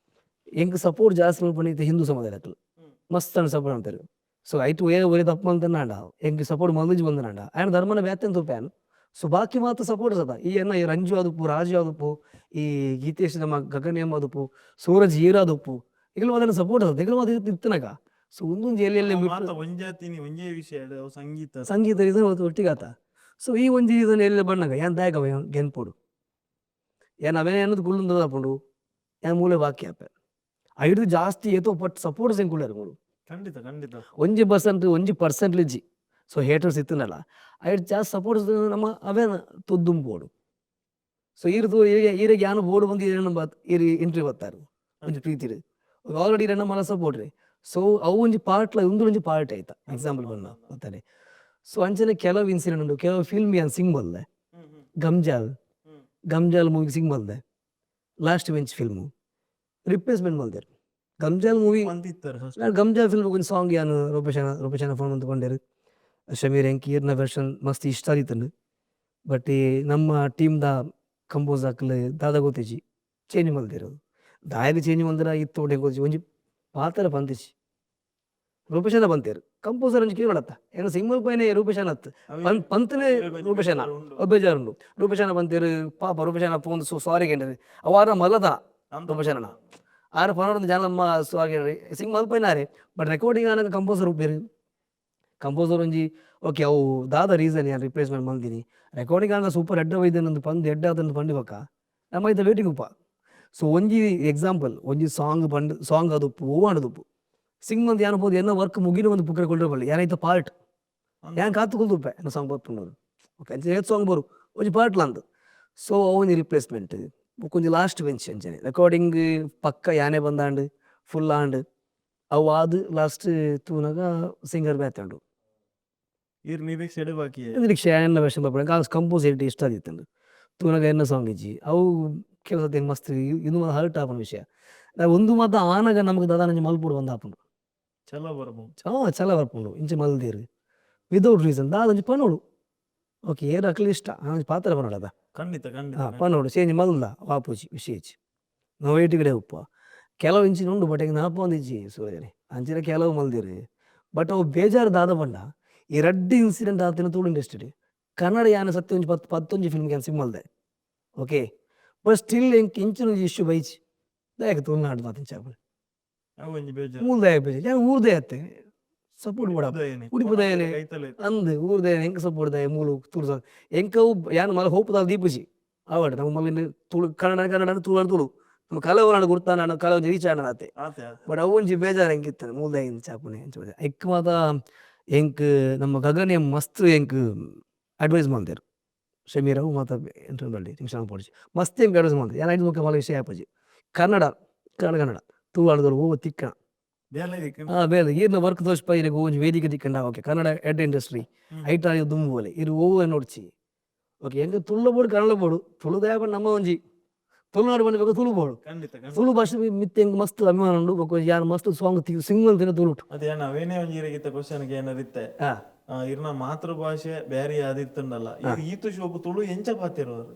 ಎಂಕ್ ಸಪೋರ್ಟ್ ಜಾಸ್ತಿ ಮಲ್ಪುನಿ ಇತ್ತೆ ಹಿಂದೂ ಸಮುದಾಯದಕುಲು ಮಸ್ತ್ ಆಂಡ ಸಪೋರ್ಟ್ ಮಲ್ತೆರ್. ಸೊ ಐಟ್ ಒಯೆ ಒರಿ ತಪ್ಪು ಮಲ್ತುಂಡಾಂಡ ಎಂಕ್ ಸಪೋರ್ಟ್ ಮಲ್ದಿಜಿ ಪಂದ್ ಆಯನ ಧರ್ಮನ ಬೇತೆನ್ ತೂಪೆ ಯಾನ್. ಸೊ ಬಾಕಿ ಮಾತ ಸಪೋರ್ಟ್ ಸತ ಈ ಎನ್ನ ಈ ರಂಜು ಆದುಪ್ಪು ರಾಜು ಆದುಪ್ಪು ಈ ಗೀತೇಶ್ ನಮ್ಮ ಗಗನ್ ಎಂ ಆದುಪ್ಪು ಸೂರಜ್ ಈರ್ ಆದುಪ್ಪು ನಿಕುಲು ಮಾತ ಸಪೋರ್ಟ್ ಅತ್ತ ನಿಕುಲು ಮಾತ ಇತ್ತಿನಗ ಸೊ ಉಂದೊಂಜಿ ಎಲ್ಯ ಎಲ್ಯ ಮಾತ ಒಂಜಾತಿನಿ ಒಂಜೇ ವಿಷಯ ಅವು ಸಂಗೀತ. ಸಂಗೀತ ರೀಸನ್ ಒಟ್ಟಿಗೆ ಆತ. ಸೊ ಈ ಒಂಜಿ ರೀಸನ್ ಎಲ್ಯ ಬನ್ನಗ ಯಾನ್ ದಾಯೆಗ್ ಅವ ಗೆನ್ಪೊಡು ಯಾನ್ ಅವೇ ಎನ್ನುದು ಕುಲ್ಲುಂದು ಆಪುಂಡು ಯಾನ್ ಮೂಲೆ ಬಾಕಿ ಆಪೆ ಐಡ್ದ್ ಜಾಸ್ತಿ ಏತೋ ಪಟ್ ಸಪೋರ್ಟರ್ಸ್ ಎಂಕುಲು ಉಲ್ಲೆರ್ ಮೂಲು. ಖಂಡಿತ ಖಂಡಿತ. ಒಂಜಿ ಪರ್ಸೆಂಟ್ ಒಂಜಿ ಪರ್ಸೆಂಟ್ ಇಜ್ಜಿ ಸೊ ಹೇಟರ್ಸ್ ಇತ್ತ್ಂಡಲ ಐಡ್ದ್ ಜಾಸ್ತಿ ಸಪೋರ್ಟರ್ಸ್ ನಮ್ಮ ಅವೇನ ತೂದು ಬೋಡು. ಸೊ ಈರ್ ತೂ ಈರೆಗ್ ಯಾನ್ ಬೋಡು ಪಂದ್ ಈರೆನ ಈರ್ ಎಂಟ್ರಿ ಬತ್ತಾರ್ ಒಂಜಿ ಪ್ರೀತಿಡ್ ಆಲ್ರೆಡಿ ಇರೆನ ಮಲ್ಲ ಸಪೋರ್ಟ್ ರೀ. ಸೊ ಅವು ಒಂಜಿ ಪಾರ್ಟ್ ಲ ಉಂದು ಒಂಜಿ ಪಾರ್ಟ್ ಐತ ಎಕ್ಸಾಂಪಲ್ ಪಂಡ ಗೊತ್ತಾನೆ. ಸೊ ಅಂಚನೆ ಕೆಲವು ಇನ್ಸಿಡೆಂಟ್ ಉಂಡು ಕೆಲವು ಫಿಲ್ಮ್ ಯಾನ್ ಸಿಂಗ್ ಮಲ್ದೆ ಗಮ್ಜಾಲ್ ಗಮ್ಜಾಲ್ ಮೂವಿ ಸಿಂಗ್ ಮಲ್ದೆ last bench film replacement ಮಲ್ದೆರ್ ಗಮ್ಜಾಲ್ movie. ಗಮ್ಜಾಲ್ film ಒಂಜಿ ಸಾಂಗ್ ಯಾನ್ ರೂಪೇಶನ ರೂಪೇಶನ ಫೋನ್ ಮಂತ್ ಪಂಡೆರ್ ಶಮೀರ್ ಎಂಕ್ ಈರ್ನ ವರ್ಷನ್ ಮಸ್ತ್ ಇಷ್ಟ ಆದಿತ್ತ್ಂಡ್ ಬಟ್ ಈ ನಮ್ಮ ಟೀಮ್ ದ ಕಂಪೋಸ್ ಅಕ್ಲ್ ದಾದ ಗೊತ್ತಿಜ್ಜಿ ಚೇಂಜ್ ಮಲ್ದೆರ್ ದಾಯೆಗ್ ಚೇಂಜ್ ಮಲ್ದೆರ ಇತ್ತೊಡೆ ಗೊತ್ತಿಜ್ಜಿ ಒಂಜಿ ಪಾತೆರ ಪಂತಿಜಿ ರೂಪೇಶನ ಪಂತೆರ್ ಕಂಪೋಸರ್ ಒಂಜಿ ಕೇನೊಡತ್ತ ಯಾನ್ ಸಿಂಗ್ ಮಲ್ಪುನೆ ರೂಪೇಶನ ಅತ್ತ್ ಪಂತನೇ ರೂಪೇಶನ ಬೇಜಾರುಂಡು ರೂಪೇಶನ ಪಂತೆರ್ ಪಾಪ ರೂಪೇಶನ ಪೋಂದು ಸಾರಿ ಕೇಂಡೆರ್ ಅವು ಆರ್ನ ಮಲ್ಲದ ರೂಪೇಶನ ಆರ್ ಪನೊಡೊಂದು ಜಾನಮ್ಮ ಸಾರಿ ಸಿಂಗ್ ಮಲ್ಪುನಾರೇ ಬಟ್ ರೆಕಾರ್ಡಿಂಗ್ ಆನಗ ಕಂಪೋಸರ್ ಉಪ್ಪೆರ್ ಕಂಪೋಸರ್ ಒಂಜಿ ಓಕೆ ಅವು ದಾದ ರೀಸನ್ ಯಾನ್ ರಿಪ್ಲೇಸ್ಮೆಂಟ್ ಮಲ್ದಿನಿ ರೆಕಾರ್ಡಿಂಗ್ ಆನಗ ಸೂಪರ್ ಎಡ್ಡೆ ಬೈದೆನ್ ಪಂದ್ ಎಡ್ಡೆ ಆತುಂಡು ಪಂಡಿ ಬೊಕ್ಕ ನಮ ಐತ ವೇಟಿಂಗ್ ಉಪ್ಪ. ಸೊ ಒಂಜಿ ಎಕ್ಸಾಂಪಲ್ ಒಂಜಿ ಸಾಂಗ್ ಪಂಡ್ ಸಾಂಗ್ ಆದುಪ್ಪು ಒವ್ವು ಆಂಡದುಪ್ಪು ಸಿಂಗ್ ಮಂತ್ ಯಾನ್ ಪೋದು ಎನ್ನ ವರ್ಕ್ ಮುಗಿನ ಒಂದು ಪುಕ್ಕರೆ ಕುಲ್ರೆ ಬಲ್ಲಿ ಯಾನ್ ಐತ ಪಾರ್ಟ್ ಯಾನ್ ಕಾತ್ ಕುಲ್ದುಪ್ಪೆ ಎನ್ನ ಸಾಂಗ್ ಬರ್ಪುಂಡು ಓಕೆ ಅಂಚ ಏತ್ ಸಾಂಗ್ ಬರು ಒಂಜಿ ಪಾರ್ಟ್ ಲಂದ್. ಸೊ ಅವು ಒಂಜಿ ರಿಪ್ಲೇಸ್ಮೆಂಟ್ ಬೊಕ ಒಂಜಿ ಲಾಸ್ಟ್ ಬೆಂಚ್ ಅಂಚನೆ ರೆಕಾರ್ಡಿಂಗ್ ಪಕ್ಕ ಯಾನೆ ಬಂದಾಂಡ್ ಫುಲ್ ಆಂಡ್ ಅವು ಆದ್ ಲಾಸ್ಟ್ ತೂನಗ ಸಿಂಗರ್ ಬೇತೆ ಉಂಡು. ಈರ್ ನಿರೀಕ್ಷೆಡ್ ಬಾಕಿ. ನಿರೀಕ್ಷೆ ಎನ್ನ ವರ್ಷನ್ ಬರ್ಪುಂಡು ಎಂಕ್ ಕಂಪೋಸ್ ಎಡ್ಡೆ ಇಷ್ಟ ಆದಿತ್ತುಂಡು ತೂನಗ ಎನ್ನ ಸಾಂಗ್ ಇಜ್ಜಿ ಅವು ಕೆಲವು ಸರ್ತಿ ಮಸ್ತ್ ಇಂದು ಮಾತ ಹರ್ಟ್ ಆಪುನ ವಿಷಯ ಉಂದು ಮಾತ ಆನಗ ನಮಕ್ ದಾದಾನ ಒಂಜಿ ಮಲ್ಪೊಡು ಪಂದ್ ಆಪುಂಡು. ಛಲ ಬರ್ಪುಂಡು. ಹಾ ಛಲ ಬರ್ಪುಂಡು ಇಂಚ ಮಲ್ದೆರ್ ವಿತೌಟ್ ರೀಸನ್ ದಾದ ಒಂಜಿ ಪನೊಡು ಓಕೆ ಏರ್ ಅಕ್ಲೆ ಇಷ್ಟ ಆಂಡ ಪಾತೆರ ಪನೊಡು ಅತ. ಖಂಡಿತ ಖಂಡಿತ. ಹಾ ಪನೊಡು ಚೇಂಜ್ ಮಲ್ದ ಆಪುಜಿ ವಿಷಯ ಇಜ್ಜಿ ನಮ ವೇಟಿಂಗ್ ಉಪ್ಪ ಕೆಲವು ಇಂಚಿನ ಉಂಡು ಬಟ್ ಎಂಕ್ ನೆನಪೊಂದು ಇಜ್ಜಿ ಸೂರಜನೆ ಅಂಚಿನ ಕೆಲವು ಮಲ್ದೆರ್ ಬಟ್ ಅವು ಬೇಜಾರ್ ದಾದ ಪಂಡ ಈ ರಡ್ಡ್ ಇನ್ಸಿಡೆಂಟ್ ಆತಿನ ತುಳು ಇಂಡಸ್ಟ್ರಿಡ್ ಕನ್ನಡ ಯಾನ್ ಸತ್ಯ ಒಂಜಿ ಪತ್ತ್ ಪತ್ತೊಂಜಿ ಫಿಲ್ಮ್ ಯಾನ್ ಸಿಂಗ್ ಮಲ್ದೆ okay but still ಎಂಕ್ ಇಂಚಿನ ಒಂಜಿ ಇಶ್ಯೂ ಬೈಜಿ ದಾಯೆಗ್ ತುಳುನಾಡ್ ಮಾತ ಇಂಚ ಆಪುಂಡು. ಅವು ಒಂಜಿ ಬೇಜಾರ್. ಮೂಲು ದಾಯೆಗ್ ಬೇಜಾರ್ ಯಾನ್ ಊರ್ದೇ ಅತ್ತೆ ಸಪೋರ್ಟ್ ಬೋಡಾ ಉಡುಪುದಾಯೆನೆ ಅಂದ್ ಊರ್ದಾಯೆ ಎಂಕ್ ಸಪೋರ್ಟ್ ದಾಯೆ ಮೂಲು ತುಳು ಎಂಕ್ ಅವು ಯಾನ್ ಮಲ್ಲ ಹೋಪ್ ದಾಲ ದೀಪುಜಿ ಆವಡ್ ನಮ್ಮ ಮಲ್ಲ ತುಳು ಕನ್ನಡ ಕನ್ನಡ ತುಳು ಆಂಡ ತುಳು ನಮ್ಮ ಕಲೆ ಓಲಾಂಡ ಗುರ್ತಾಂಡ ಕಲೆ ಒಂಜಿ ರೀಚ್ ಆಂಡ ಆತೆ. ಬಟ್ ಅವು ಒಂಜಿ ಬೇಜಾರ್ ಎಂಕ್ ಇತ್ತ್ಂಡ್ ಮೂಲು ದಾಯೆ ಇಂಚ ಆಪುನೆ ಅಂಚ ಎಕ್ ಮಾತ ಎಂಕ್ ನಮ್ಮ ಗಗನ್ ಎಂ ಮಸ್ತ್ ಎಂಕ್ ಅಡ್ವೈಸ್ ಮಲ್ದೆರ್ ಶಮೀರ್ ಅವು ಮಾತ ಎಂಚ ಬಲ್ಲಿ ಟೆನ್ಷನ್ ಮಲ್ಪೊಡ್ಚಿ ಮಸ್ತ್ ಎಂಕ್ ಅಡ್ವೈಸ್ ಮಲ್ದೆರ್ ಯಾನ್ ಐಟ್ ಬೊಕ ಮಲ್ಲ ವಿಷಯ ಆಪುಜಿ ಕನ್ನಡ ಕನ್ನಡ ಕನ್ನಡ ತುಳು ಆಂಡ ತುಳು ಒವು ತಿಕ್ಕ ಹಾ ಬೇಲೆ ಈರ್ನ ವರ್ಕ್ ತೋಜ್ಪಾಯಿ ಇರೆಗ್ ಒಂಜಿ ವೇದಿಕೆ ತಿಕ್ಕಂಡ ಓಕೆ ಕನ್ನಡ ಎಡ್ಡೆ ಇಂಡಸ್ಟ್ರಿ ಐಟ್ ಆಯ್ ದುಂಬು ಬೋಲೆ ಇರ್ ಒವು ನೋಡ್ಚಿ ಓಕೆ ಎಂಕ್ ತುಳು ಬೋಡು ಕನ್ನಡ ಬೋಡು ತುಳು ದಾಯೆ ಪಂಡ ನಮ್ಮ ಒಂಜಿ ತುಳುನಾಡು ಪಂಡ ಬೊಕ ತುಳು ಬೋಡು ತುಳು ಭಾಷೆ ಮಿತ್ತ್ ಎಂಕ್ ಮಸ್ತ್ ಅಭಿಮಾನ ಉಂಡು ಬೊಕ ಯಾನ್ ಮಸ್ತ್ ಸಾಂಗ್ ಸಿಂಗ್ ಮಲ್ತಿನ ತುಳುಟು. ಅದೇ ಯಾನ್ ಅವೇನೇ ಒಂಜಿ ಇರೆಗ್ ಇತ್ತೆ ಕ್ವಶನ್ ಕೇನರೆ ಇತ್ತೆ. ಇರ್ನ ಮಾತೃಭಾಷೆ ಬ್ಯಾರಿ ಆದಿತ್ತುಂಡಲ ಇರ್ ಈತ್ ಶೋಕು ತುಳು ಎಂಚ ಪಾತೆರುವರ್?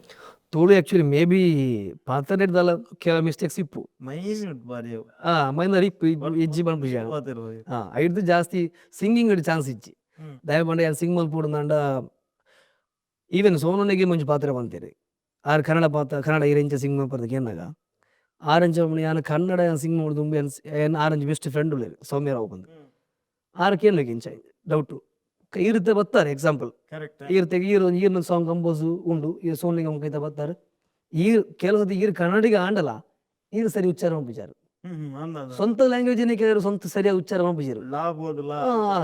ತುಳು actually may be ಪಾತೆರ್ನೆಡ್ದಾಲ ಕೆಲವು ಮಿಸ್ಟೇಕ್ಸ್ ಇಪ್ಪು. ಮೈನ್ಯೂಟ್ ಬಾರಿ ಅವು. ಮೈನರ್ ಇಪ್ಪು ಇಜ್ಜಿ ಪನ್ಪುಜಿ ಯಾನ್. ಐಡ್ದ್ ಜಾಸ್ತಿ ಸಿಂಗಿಂಗ್ ಡ್ ಚಾನ್ಸ್ ಇಜ್ಜಿ. ದಾಯೆ ಪಂಡ ಯಾನ್ ಸಿಂಗ್ ಮಲ್ಪೊಡುಂದಾಂಡ ಈವನ್ ಸೋನು ನಿಗಮ್ ಒಂಜಿ ಪಾತೆರ ಪಂತೆರ್ ಆರ್ ಕನ್ನಡ ಪಾತ ಕನ್ನಡ ಈರ್ ಎಂಚ ಸಿಂಗ್ ಮಲ್ಪುವರ್ ಕೇನ್ನಗ ಆರ್ ಎಂಚ ಪಂಡ ಯಾನ್ ಕನ್ನಡ ಯಾನ್ ಸಿಂಗ್ ಮಲ್ಪೊಡು ದುಂಬು ಯಾನ್ ಆರ್ ಒಂಜಿ ಬೆಸ್ಟ್ ಫ್ರೆಂಡ್ ಉಲ್ಲೆರ್ ಸೌಮ್ಯ ರಾವ್ ಪಂದ್ ಆರ್ ಕೇನ್ವೆಗ್ ಇಂಚ ಡೌಟ್ ಈರ್ ಇತ್ತೆ ಬತ್ತಾರೆ ಎಕ್ಸಾಂಪಲ್ ಈರ್ ಈರ್ ಈರ್ನ ಸಾಂಗ್ ಕಂಪೋಸ್ ಉಂಡು ಈರ್ ಸೋನು ನಿಗಮ್ ಕೈತ ಬತ್ತಾರೆ ಈರ್ ಕೆಲವು ಸರ್ತಿ ಈರ್ ಕನ್ನಡಿಗ ಆಂಡಲ ಈರ್ ಸರಿ ಉಚ್ಚಾರ ಮಲ್ಪುಜಾರ್ ಸ್ವಂತ ಲ್ಯಾಂಗ್ವೇಜ್ ಕೆಲವರು ಸ್ವಂತ ಸರಿಯಾದ ಉಚ್ಚಾರ ಮಲ್ಪುಜೆರ್.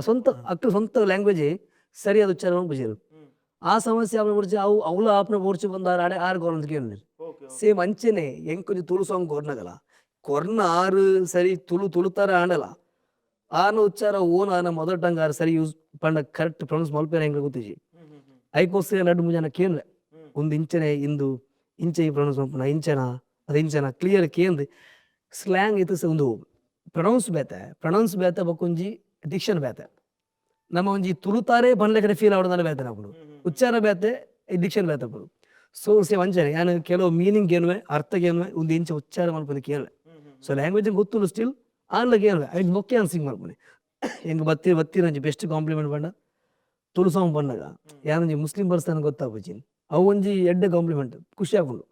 ಸ್ವಂತ ಅಕ್ಲ್ ಸ್ವಂತ ಲ್ಯಾಂಗ್ವೇಜ್ ಸರಿಯಾದ ಉಚ್ಚಾರ ಮಲ್ಪುಜೆರ್. ಆ ಸಮಸ್ಯೆ ಆಪುನ ಬೊಡ್ಚಿ ಅವು ಅವ್ಲ ಆಪುನ ಬೊಡ್ಚಿ ಪಂದ್ ಆರ್ ಆರ್ ಕೊರಂದ್ ಕೇನುವೆರ್. ಸೇಮ್ ಅಂಚೆನೆ ಎಂಕೊಂಜಿ ತುಳು ಸಾಂಗ್ ಕೊರ್ನಗಲ ಕೊರ್ನ ಆರ್ ಸರಿ ತುಳು ತುಳುತರ ಆಂಡಲ ಆರ್ನ ಉಚ್ಚಾರ ಓನ್ ಆರ್ನ ಮದರ್ ಟಂಗ್ ಆರ್ ಸರಿ ಯೂಸ್ ಪಂಡ ಕರೆಕ್ಟ್ ಪ್ರೊನೌನ್ಸ್ ಮಲ್ಪೆರೆ ಎಂಕ್ ಗೊತ್ತಿಜ್ಜಿ. ಐಕೋಸ್ಕರ ರಡ್ಡ್ ಮೂಜಿ ಜನ ಕೇನುವೆ ಉಂದು ಇಂಚನೆ ಇಂದು. ಇಂಚ ಈ ಪ್ರೊನೌನ್ಸ್ ಮಲ್ಪುನ ಇಂಚನಾ ಅದು ಇಂಚನಾ ಕ್ಲಿಯರ್ ಕೇಂದ್ ಸ್ಲ್ಯಾಂಗ್ ಇತ್ತೆ ಉಂದು ಪ್ರೊನೌನ್ಸ್ ಬೇತೆ, ಪ್ರೊನೌನ್ಸ್ ಬೇತೆ ಬೊಕೊಂಜಿ ಡಿಕ್ಷನ್ ಬೇತೆ. ನಮ್ಮ ಒಂಜಿ ತುಳುತಾರೆ ಪನ್ಲೆಕನೆ ಫೀಲ್ ಆವೊಡು ಬೇತೆ ಆಪುಂಡು, ಉಚ್ಚಾರ ಬೇತೆ ಡಿಕ್ಷನ್ ಬೇತೆ ಆಪುಂಡು. ಸೊ ಸೇಮ್ ಅಂಚನೆ ಯಾನ್ ಕೆಲವು ಮೀನಿಂಗ್ ಕೇನುವೆ, ಅರ್ಥ ಕೇನುವೆ, ಉಂದು ಎಂಚ ಉಚ್ಚಾರ ಮಲ್ಪುನ ಕೇನುವೆ. ಸೊ ಲ್ಯಾಂಗ್ವೇಜ್ ಗೊತ್ತುಂಡು ಸ್ಟಿಲ್ ಆಂಡ್ಲ ಕೇನುವೆ, ಐಟ್ ಬೊಕ್ಕ ಯಾನ್ ಸಿಂಗ್ ಮಲ್ಪುನೆ. ಎಂಕ್ ಬತ್ತಿ ಬತ್ತಿನಂಚಿ ಬೆಸ್ಟ್ ಕಾಂಪ್ಲಿಮೆಂಟ್ ಪಂಡ ತುಳು ಸಾಂಗ್ ಪನ್ನಗ ಯಾನ್ ಒಂಜಿ ಮುಸ್ಲಿಂ ಪರ್ಸನ್ ಗೊತ್ತಾಪುಜಿ, ಅವು ಒಂಜಿ ಎಡ್ಡೆ ಕಾಂಪ್ಲಿಮೆಂಟ್, ಖುಷಿ ಆಪುಂಡು.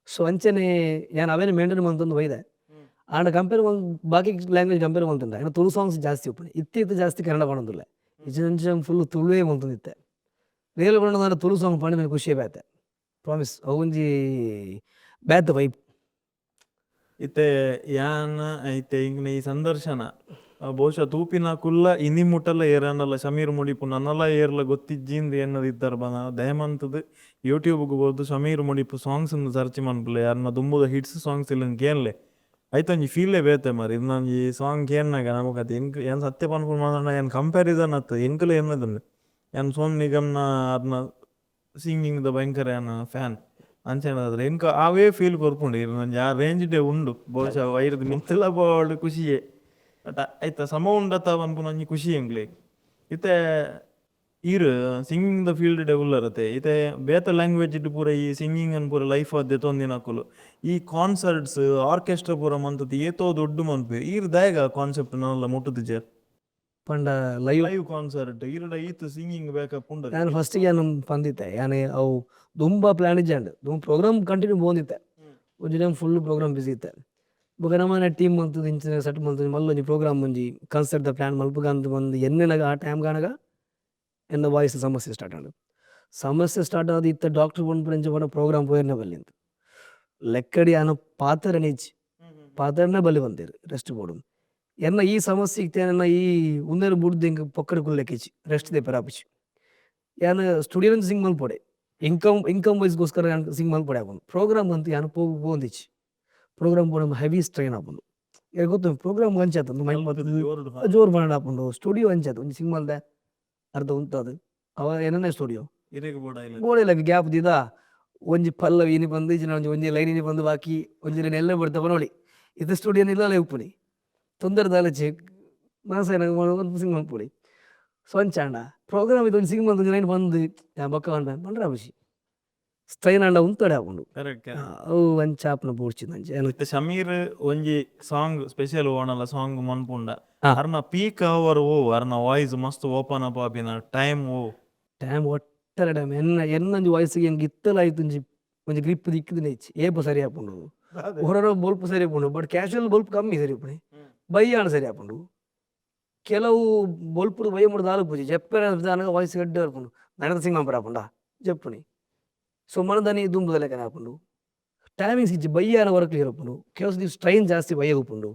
ಸೊ ಅಂಚನೆ ಯಾನ್ ಅವೆನ್ ಮೇಂಟೈನ್ ಮಲ್ತೊಂದು ಬೈದೆ. ಆಂಡ ಕಂಪೇರ್ ಮಲ್ ಬಾಕಿ ಲ್ಯಾಂಗ್ವೇಜ್ ಕಂಪೇರ್ ಮಲ್ತುಂಡ ಎನ್ನ ತುಳು ಸಾಂಗ್ಸ್ ಜಾಸ್ತಿ ಉಪ್ಪುನಿ. ಇತ್ತೆ ಇತ್ತೆ ಜಾಸ್ತಿ ಕನ್ನಡ ಪನೊಂದುಲ್ಲೆ, ಇಜ್ಜಿ ಫುಲ್ ತುಳುವೇ ಮಲ್ತೊಂದಿತ್ತೆ. ರಿಯಲ್ ಪನೊಂದಾಂಡ ತುಳು ಸಾಂಗ್ ಪಂಡ ಖುಷಿಯೇ ಬೇತೆ, ಪ್ರಾಮಿಸ್. ಅವು ಒಂಜಿ ಬೇತೆ ವೈಬ್. ಇತ್ತೆ ಯಾನ್ ಇತ್ತೆ ಇಂಕ್ಲೆ ಈ ಸಂದರ್ಶನ ಬಹುಶಃ ತೂಪಿನಕುಲ್ಲ ಇನಿ ಮುಟ್ಟಲ ಏರಾಂಡಲ ಶಮೀರ್ ಮುಡಿಪು ನನಲ ಏರ್ಲ ಗೊತ್ತಿಜ್ಜಿಂದ್ ಎನ್ನದ ಇತ್ತರ ಬನ ದಯಮಂತದ್ ಯೂಟ್ಯೂಬ್ ಗ್ ಪೋದು ಶಮೀರ್ ಮುಡಿಪು ಸಾಂಗ್ಸ್ ಸರ್ಚ್ ಮನ್ಪುಲೆ, ಅರ್ನ ದುಂಬುದ ಹಿಟ್ಸ್ ಸಾಂಗ್ಸ್ ಇಲ್ಲನ್ ಕೇನ್ಲೆ. ಐತೊಂಜಿ ಫೀಲೇ ಬೇತೆ ಮಾರಿ. ಇಂದೊಂಜಿ ಸಾಂಗ್ ಕೇನ್ನಾಗ ನಮಕ್ ಎಂಕ್ ಯಾನ್ ಸತ್ಯ ಪನ್ಪುನ ಮಾತ್ರ ಯಾನ್ ಕಂಪ್ಯಾರಿಸನ್ ಅತ್ ಎಂಕಲೆ ಎನ್ನದುಂಡು. ಯಾನ್ ಸೋನು ನಿಗಮ್ನ ಅರ್ನ ಸಿಂಗಿಂಗ್ ದ ಭಯಂಕರ ಯಾನ್ ಫ್ಯಾನ್ ಅಂಚೆನಾದ್ರೆ ಎಂಕ್ ಅವೇ ಫೀಲ್ ಕೊರ್ಪುಂಡು. ಇರ್ನೊಂಜಿ ಆ ರೇಂಜ್ ಡೇ ಉಂಡು, ಬಹುಶಃ ವೈರ್ದ್ ಮಿತ್ತುಲ ಪೋವಡ್ ಖುಷಿಯೇ, ಬಟ್ ಐತ ಸಮ ಉಂಡತ ಪನ್ಪುನ ಒಂಜಿ ಖುಷಿ ಎಂಕ್ಲೆಗ್. ಇತ್ತೆ ಈರ್ singing the field day ಉಲ್ಲರತೆ, ಇತ್ತೆ ಬೇತೆ ಲ್ಯಾಂಗ್ವೇಜ್ ಇಡ್ ಪೂರ ಈ ಸಿಂಗಿಂಗ್ ಅನ್ ಪೂರ ಲೈಫ್ ದೆತೊಂದಿನಕುಲು ಈ ಕಾನ್ಸರ್ಟ್ಸ್ ಆರ್ಕೆಸ್ಟ್ರಾ ಪೂರ ಮಂತದ್ದು ಏತೋ ದೊಡ್ಡ ಮನ್ಪು, ಈರ್ ದಾಯೆಗ ಕಾನ್ಸೆಪ್ಟ್ ನಲ್ಲ ಮುಟ್ಟುದಿಜೆರ್ ಪಂಡ live live concert ಈರ್ಡ ಈತ್ ಸಿಂಗಿಂಗ್ ಬ್ಯಾಕಪ್ ಉಂಡು? ಯಾನ್ ಫಸ್ಟ್ ಯಾನ್ ಪಂದಿತ್ತೆ, ಯಾನ್ ಅವು ದುಂಬ ಪ್ಲಾನ್ ಇಜ್ಜಾಂಡ್, ದುಂಬು ಪ್ರೋಗ್ರಾಮ್ ಕಂಟಿನ್ಯೂ ಪೋವೊಂದಿತ್ತೆ. ಒಂಜಿ time full program busy ಇತ್ತೆ. ಬೊಕ ನಮ್ಮನೆ ಟೀಮ್ ಮಂತುದು ಇಂಚಿನ ಸೆಟ್ ಮಂತುದು ಮಲ್ಲ ಒಂಜಿ ಪ್ರೋಗ್ರಾಮ್ ಒಂಜಿ ಕಾನ್ಸರ್ಟ್ ದ ಪ್ಲಾನ್ ಮಲ್ಪುಗ ಅಂದ್ ಬಂದು ಎನ್ನೆನಗ ಆ ಟೈಮ್ ಗಾನಗ ಎನ್ನ ವಾಯ್ಸ್ ಸಮಸ್ಯೆ ಸ್ಟಾರ್ಟ್ ಆಂಡ್. ಸಮಸ್ಯೆ ಸ್ಟಾರ್ಟ್ ಆದ್ ಇತ್ತೆ ಡಾಕ್ಟರ್ ಪನ್ಪುನ ಪಂಡ ಪ್ರೋಗ್ರಾಮ್ ಪೋಯೆರ್ನೆ ಬಲ್ಲಿಂದ್ ಲೆಕ್ಕಡಿ ಯಾನ್ ಪಾತೆರನೆ ಇಜ್ಜಿ, ಪಾತೆರನೆ ಬಲ್ಲಿ ಬಂದೇರು ರೆಸ್ಟ್ ಬೋಡು. ಎನ್ನ ಈ ಸಮಸ್ಯೆ ಇತ್ತೆ ಎನ್ನ ಈ ಉಂದೆನ್ ಬುಡ್ದು ಎಂಕ್ ಪೊಕ್ಕಡೆ ಕುಲ್ಲೆಕಿಜ್ಜಿ, ರೆಸ್ಟ್ ದೆಪ್ಪೆರೆ ಆಪುಜಿ. ಯಾನ್ ಸ್ಟುಡಿಯೋ ಸಿಂಗ್ ಮಲ್ಪೊಡೆ, ಇನ್ಕಮ್ ಇನ್ಕಮ್ ವೈಸ್ಗೋಸ್ಕರ ಯಾನ್ ಸಿಂಗ್ ಮಲ್ಪೊಡೆ ಆಪುಂಡು. ಪ್ರೋಗ್ರಾಮ್ ಅಂತು ಯಾನ್ ಪೋವೊಂದಿಜ್ಜಿ. ಪ್ರೋಗ್ರಾಮ್ ಪೋಂಡ ಹೆವಿ ಸ್ಟ್ರೈನ್ ಆಪುಂಡು, ಇರೆಗ್ ಗೊತ್ತುಂಡು ಪ್ರೋಗ್ರಾಮ್ ಅಂಚಾತ್ ಜೋರು ಪಂಡ ಆಪುಂಡು. ಸ್ಟುಡಿಯೋ ಅಂಚಾತ್ ಒಂಜಿ ಸಿಂಗ್ ಮಲ್ದೆ ಅರ್ಧ ಉಂತದು ಅವ ಏನನ್ನೇ ಸ್ಟುಡಿಯೋ ಬೋಡೆ ಗ್ಯಾಪ್ ದೀದ ಒಂಜಿ ಪಲ್ಲವಿ ಇನಿ ಬಂದು ಇಜ್ಜಿನ ಒಂಜಿ ಒಂಜಿ ಲೈನ್ ಇನಿ ಬಂದು ಬಾಕಿ ಒಂಜಿ ಲೈನ್ ಎಲ್ಲ ಬಿಡ್ತಾ ನೋಡಿ. ಇದು ಸ್ಟುಡಿಯೋ ಇಲ್ಲಲೇ ಉಪ್ಪುನಿ ತೊಂದರೆ ದಾಲಚಿ ಮನಸ್ಸು ಒಂದು ಸಿಂಗ್ ಮಲ್ಪೊಡಿ. ಸೊ ಅಂಚಾಂಡ ಪ್ರೋಗ್ರಾಮ್ ಇದು ಒಂಜಿ ಸಿಂಗ್ ಮಲ್ತ್ ಲೈನ್ ಬಂದು ಯಾನ್ ಬೊಕ್ಕ ಪನ್ಪೆ ಪಂಡ್ರೆ ಆಪುಜಿ, ಸ್ಟ್ರೈನ್ ಆಂಡ ಉಂತಡೆ ಆಪುಂಡು. ಅವು ಅಂಚ ಆಪುನ ಬೋಡ್ಚಿ ಅಂಚ. ಇತ್ತೆ ಶಮೀರ್ ಒಂಜಿ ಸಾಂಗ್ ಸ್ಪೆಷಲ್ ಓಣಲ ಸಾಂಗ್ ಮನ್ಪುಂಡ ಅರ್ನ ಪೀಕ್ ಅವರ್ ಓ ಅರ್ನ ವಾಯ್ಸ್ ಮಸ್ತ್ ಓಪನ್ ಅಪ್ ಆಪಿನ ಟೈಮ್ ಓ ಟೈಮ್ ಒಟ್ಟರೆ ಟೈಮ್ ಎನ್ನ ಎನ್ನೊಂಜಿ ವಾಯ್ಸ್ಗೆ ಎಂಕ್ ಇತ್ತಲ ಆಯ್ತು ಒಂಜಿ ಒಂಜಿ ಗ್ರಿಪ್ ದಿಕ್ಕಿದಿನ ಇಜ್ಜಿ, ಏಪ ಸರಿ ಆಪುಂಡು ಹೊರರ ಬೊಲ್ಪು ಸರಿ ಆಪುಂಡು, ಬಟ್ ಕ್ಯಾಶುವಲ್ ಬೊಲ್ಪು ಕಮ್ಮಿ ಸರಿ ಉಪ್ಪುನಿ, ಬಯ್ಯಾಣ ಸರಿ ಆಪುಂಡು. ಕೆಲವು ಬೊಲ್ಪುಡು ಬಯ್ಯ ಮುಡು ದಾಲ ಪೂಜಿ ಜಪ್ಪೆರೆ ವಾಯ್ಸ್ ಎಡ್ಡೆ ಬರ್ಪುಂಡು, ನನದ ಸಿಂಗ್ ಮನ್ಪೆರೆ ಆಪುಂಡ ಜಪ್ಪುನಿ. ಸೊ ಮನದನಿ ದುಂಬುದ ಲೆಕ್ಕನೆ ಆಪುಂಡು. ಟೈಮಿಂಗ್ಸ್ ಇಜ್ಜಿ, ಬಯ್ಯಾನ ವರ್ಕ್ ಇರಪುಂಡು, ಕೆಲವು ದಿವಸ ಸ್ಟ್ರೈನ್ ಜಾಸ್ತಿ ಬಯ್ಯ ಉಪ್ಪುಂಡು.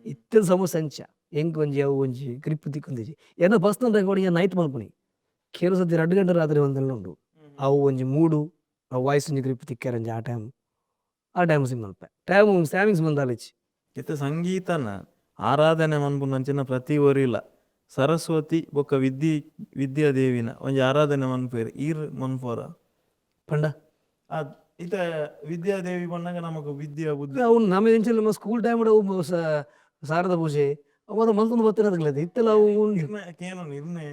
ಇತ್ತಿನ ಸಮಸ್ಯೆ ಅಂಚ ಎಂಕ್ ಒಂಜಿ ಅವು ಒಂಜಿ ಗ್ರಿಪ್ ತಿಕ್ಕೊಂದಿಜ್ಜಿ. ಎನ್ನ personal recording night ಮಲ್ಪುನಿ, ಕೆಲವು ಸರ್ತಿ 2 ಗಂಟೆ ರಾತ್ರಿ ಒಂದೆಲ್ಲ ಉಂಡು. ಅವು ಒಂಜಿ ಮೂಡು ಅವು ವಾಯ್ಸ್ ಒಂಜಿ ಗ್ರಿಪ್ ತಿಕ್ಕರಂಜಿ ಆ ಟೈಮ್ ಆ ಟೈಮ್ ಸಿಂಗ್ ಮಲ್ಪೆ ಟೈಮ್ ಟೈಮಿಂಗ್ಸ್ ಬಂದಾಲಿಚ್ಚಿ. ಇತ್ತೆ ಸಂಗೀತನ ಆರಾಧನೆ ಮನ್ಪುನಂಚಿನ ಪ್ರತಿ ಒರಿಲ ಸರಸ್ವತಿ ಬೊಕ್ಕ ವಿದ್ಯೆ ವಿದ್ಯಾದೇವಿನ ಒಂಜಿ ಆರಾಧನೆ ಮನ್ಪುವೆರ್, ಈರ್ ಮನ್ಪುವರ ಪಂಡ ಇತ್ತೆ ವಿದ್ಯಾದೇವಿ ಪನ್ನಗ ನಮಕ್ ವಿದ್ಯಾ ಬುದ್ಧಿ ಅವು ನಮ್ಮ ಎಂಚಿನ ನಮ್ಮ ಸ್ಕೂಲ್ ಟೈಮ್ ಅವು ಶಾರದ ಪೂಜೆ ಅವು ಅದು ಮಂತೊಂದು ಬತ್ತಿನ ಇತ್ತೆಲ್ಲ ಅವು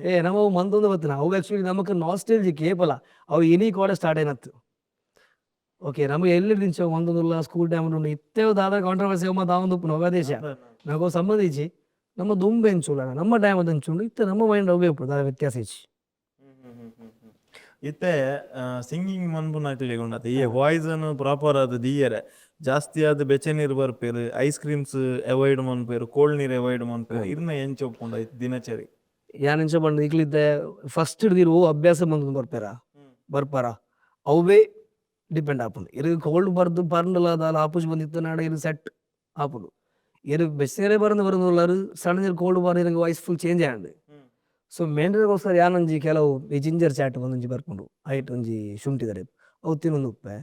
ಏ ನಮ್ಮ ಅವು ಮಂತೊಂದು ಬತ್ತಿನ ಅವು ಆಕ್ಚುಲಿ ನಮಕ್ ನಾಸ್ಟೆಲ್ಜಿ ಕೇಪಲ ಅವು ಇನಿ ಕೋಡೆ ಸ್ಟಾರ್ಟ್ అయినತ್ತು. ಓಕೆ ನಮಗೆ ಎಲ್ಲಿ ದಿಂಚ ಮಂತೊಂದುಲ್ಲ ಸ್ಕೂಲ್ ಟೈಮ್ ಉಂಡು ಇತ್ತೆ ದಾದ ಕಾಂಟ್ರವರ್ಸಿ ಅಮ್ಮ ದಾವೊಂದು ಉಪ್ಪುನ ದೇಶ ನಮಗು ಸಂಬಂಧಿಸಿ ನಮ್ಮ ದುಂಬೆ ಎಂಚುಲ್ಲ ನಮ್ಮ ಟೈಮ್ ಅದು ಎಂಚುಂಡು ಇತ್ತೆ ನಮ್ಮ ಮೈಂಡ್ ಅವೇ ಉಪ್ಪು ದಾದ ವ್ಯತ್ಯಾಸ ಇಜ್ಜಿ. ಇತ್ತೆ ಸಿಂಗಿಂಗ್ ಮನ್ಪುನಕ್ಲೆಗ್ ಉಂಡತೆ ಈ ವಾಯ್ಸ್ ಅನ್ನು ಪ್ರಾಪರ್ ಆದ್ ದೀಯೆರೆ ಜಾಸ್ತಿ ಆದ್ ಬೆಚ್ಚ ನೀರು ಬರ್ಪೆರ್, ice creams avoid ಮನ್ಪೆರ್, cold ನೀರ್ ಅವಾಯ್ಡ್ ಮನ್ಪೆರ್, ಇರ್ನ ಎಂಚ ಉಪ್ಪುಂಡು ಐತ ದಿನಚರಿ? ಯಾನ್ ಎಂಚ ಪಂಡ ಇಕ್ಲಿತ್ತೆ ಫಸ್ಟ್ ಹಿಡ್ದಿರು ಓ ಅಭ್ಯಾಸ ಮಂತೊಂದು ಬರ್ಪೆರ ಬರ್ಪಾರ ಅವೇ ಡಿಪೆಂಡ್ ಆಪುಂಡು. ಇರ್ ಕೋಲ್ಡ್ ಬರ್ದು ಪರ್ಂಡಲ ದಾಲ ಆಪುಜಿ ಬಂದಿತ್ತು ನಾಡ ಇರ್ ಸೆಟ್ ಆಪುಂಡು. ಇರ್ ಬೆಚ್ಚ ಬರಂದು ಬರಂದುಲ್ಲಾರು ಸಡನ್ ಕೋಲ್ಡ್ ಬಾರ್ ಇರಂಗ್ voice full change ಆಂಡ್. ಸೊ ಮೇಂಟೈನ್ಗೋಸ್ಕರ ಯಾನೊಂಜಿ ಕೆಲವು ಈ ಜಿಂಜರ್ ಚಾಟ್ ಒಂದೊಂಜಿ ಬರ್ಪುಂಡು, ಐಟ್ ಒಂಜಿ ಶುಂಠಿ ಟೈಪ್ ಅವು ತಿನ್ನೊಂದು ಉಪ್ಪೆ.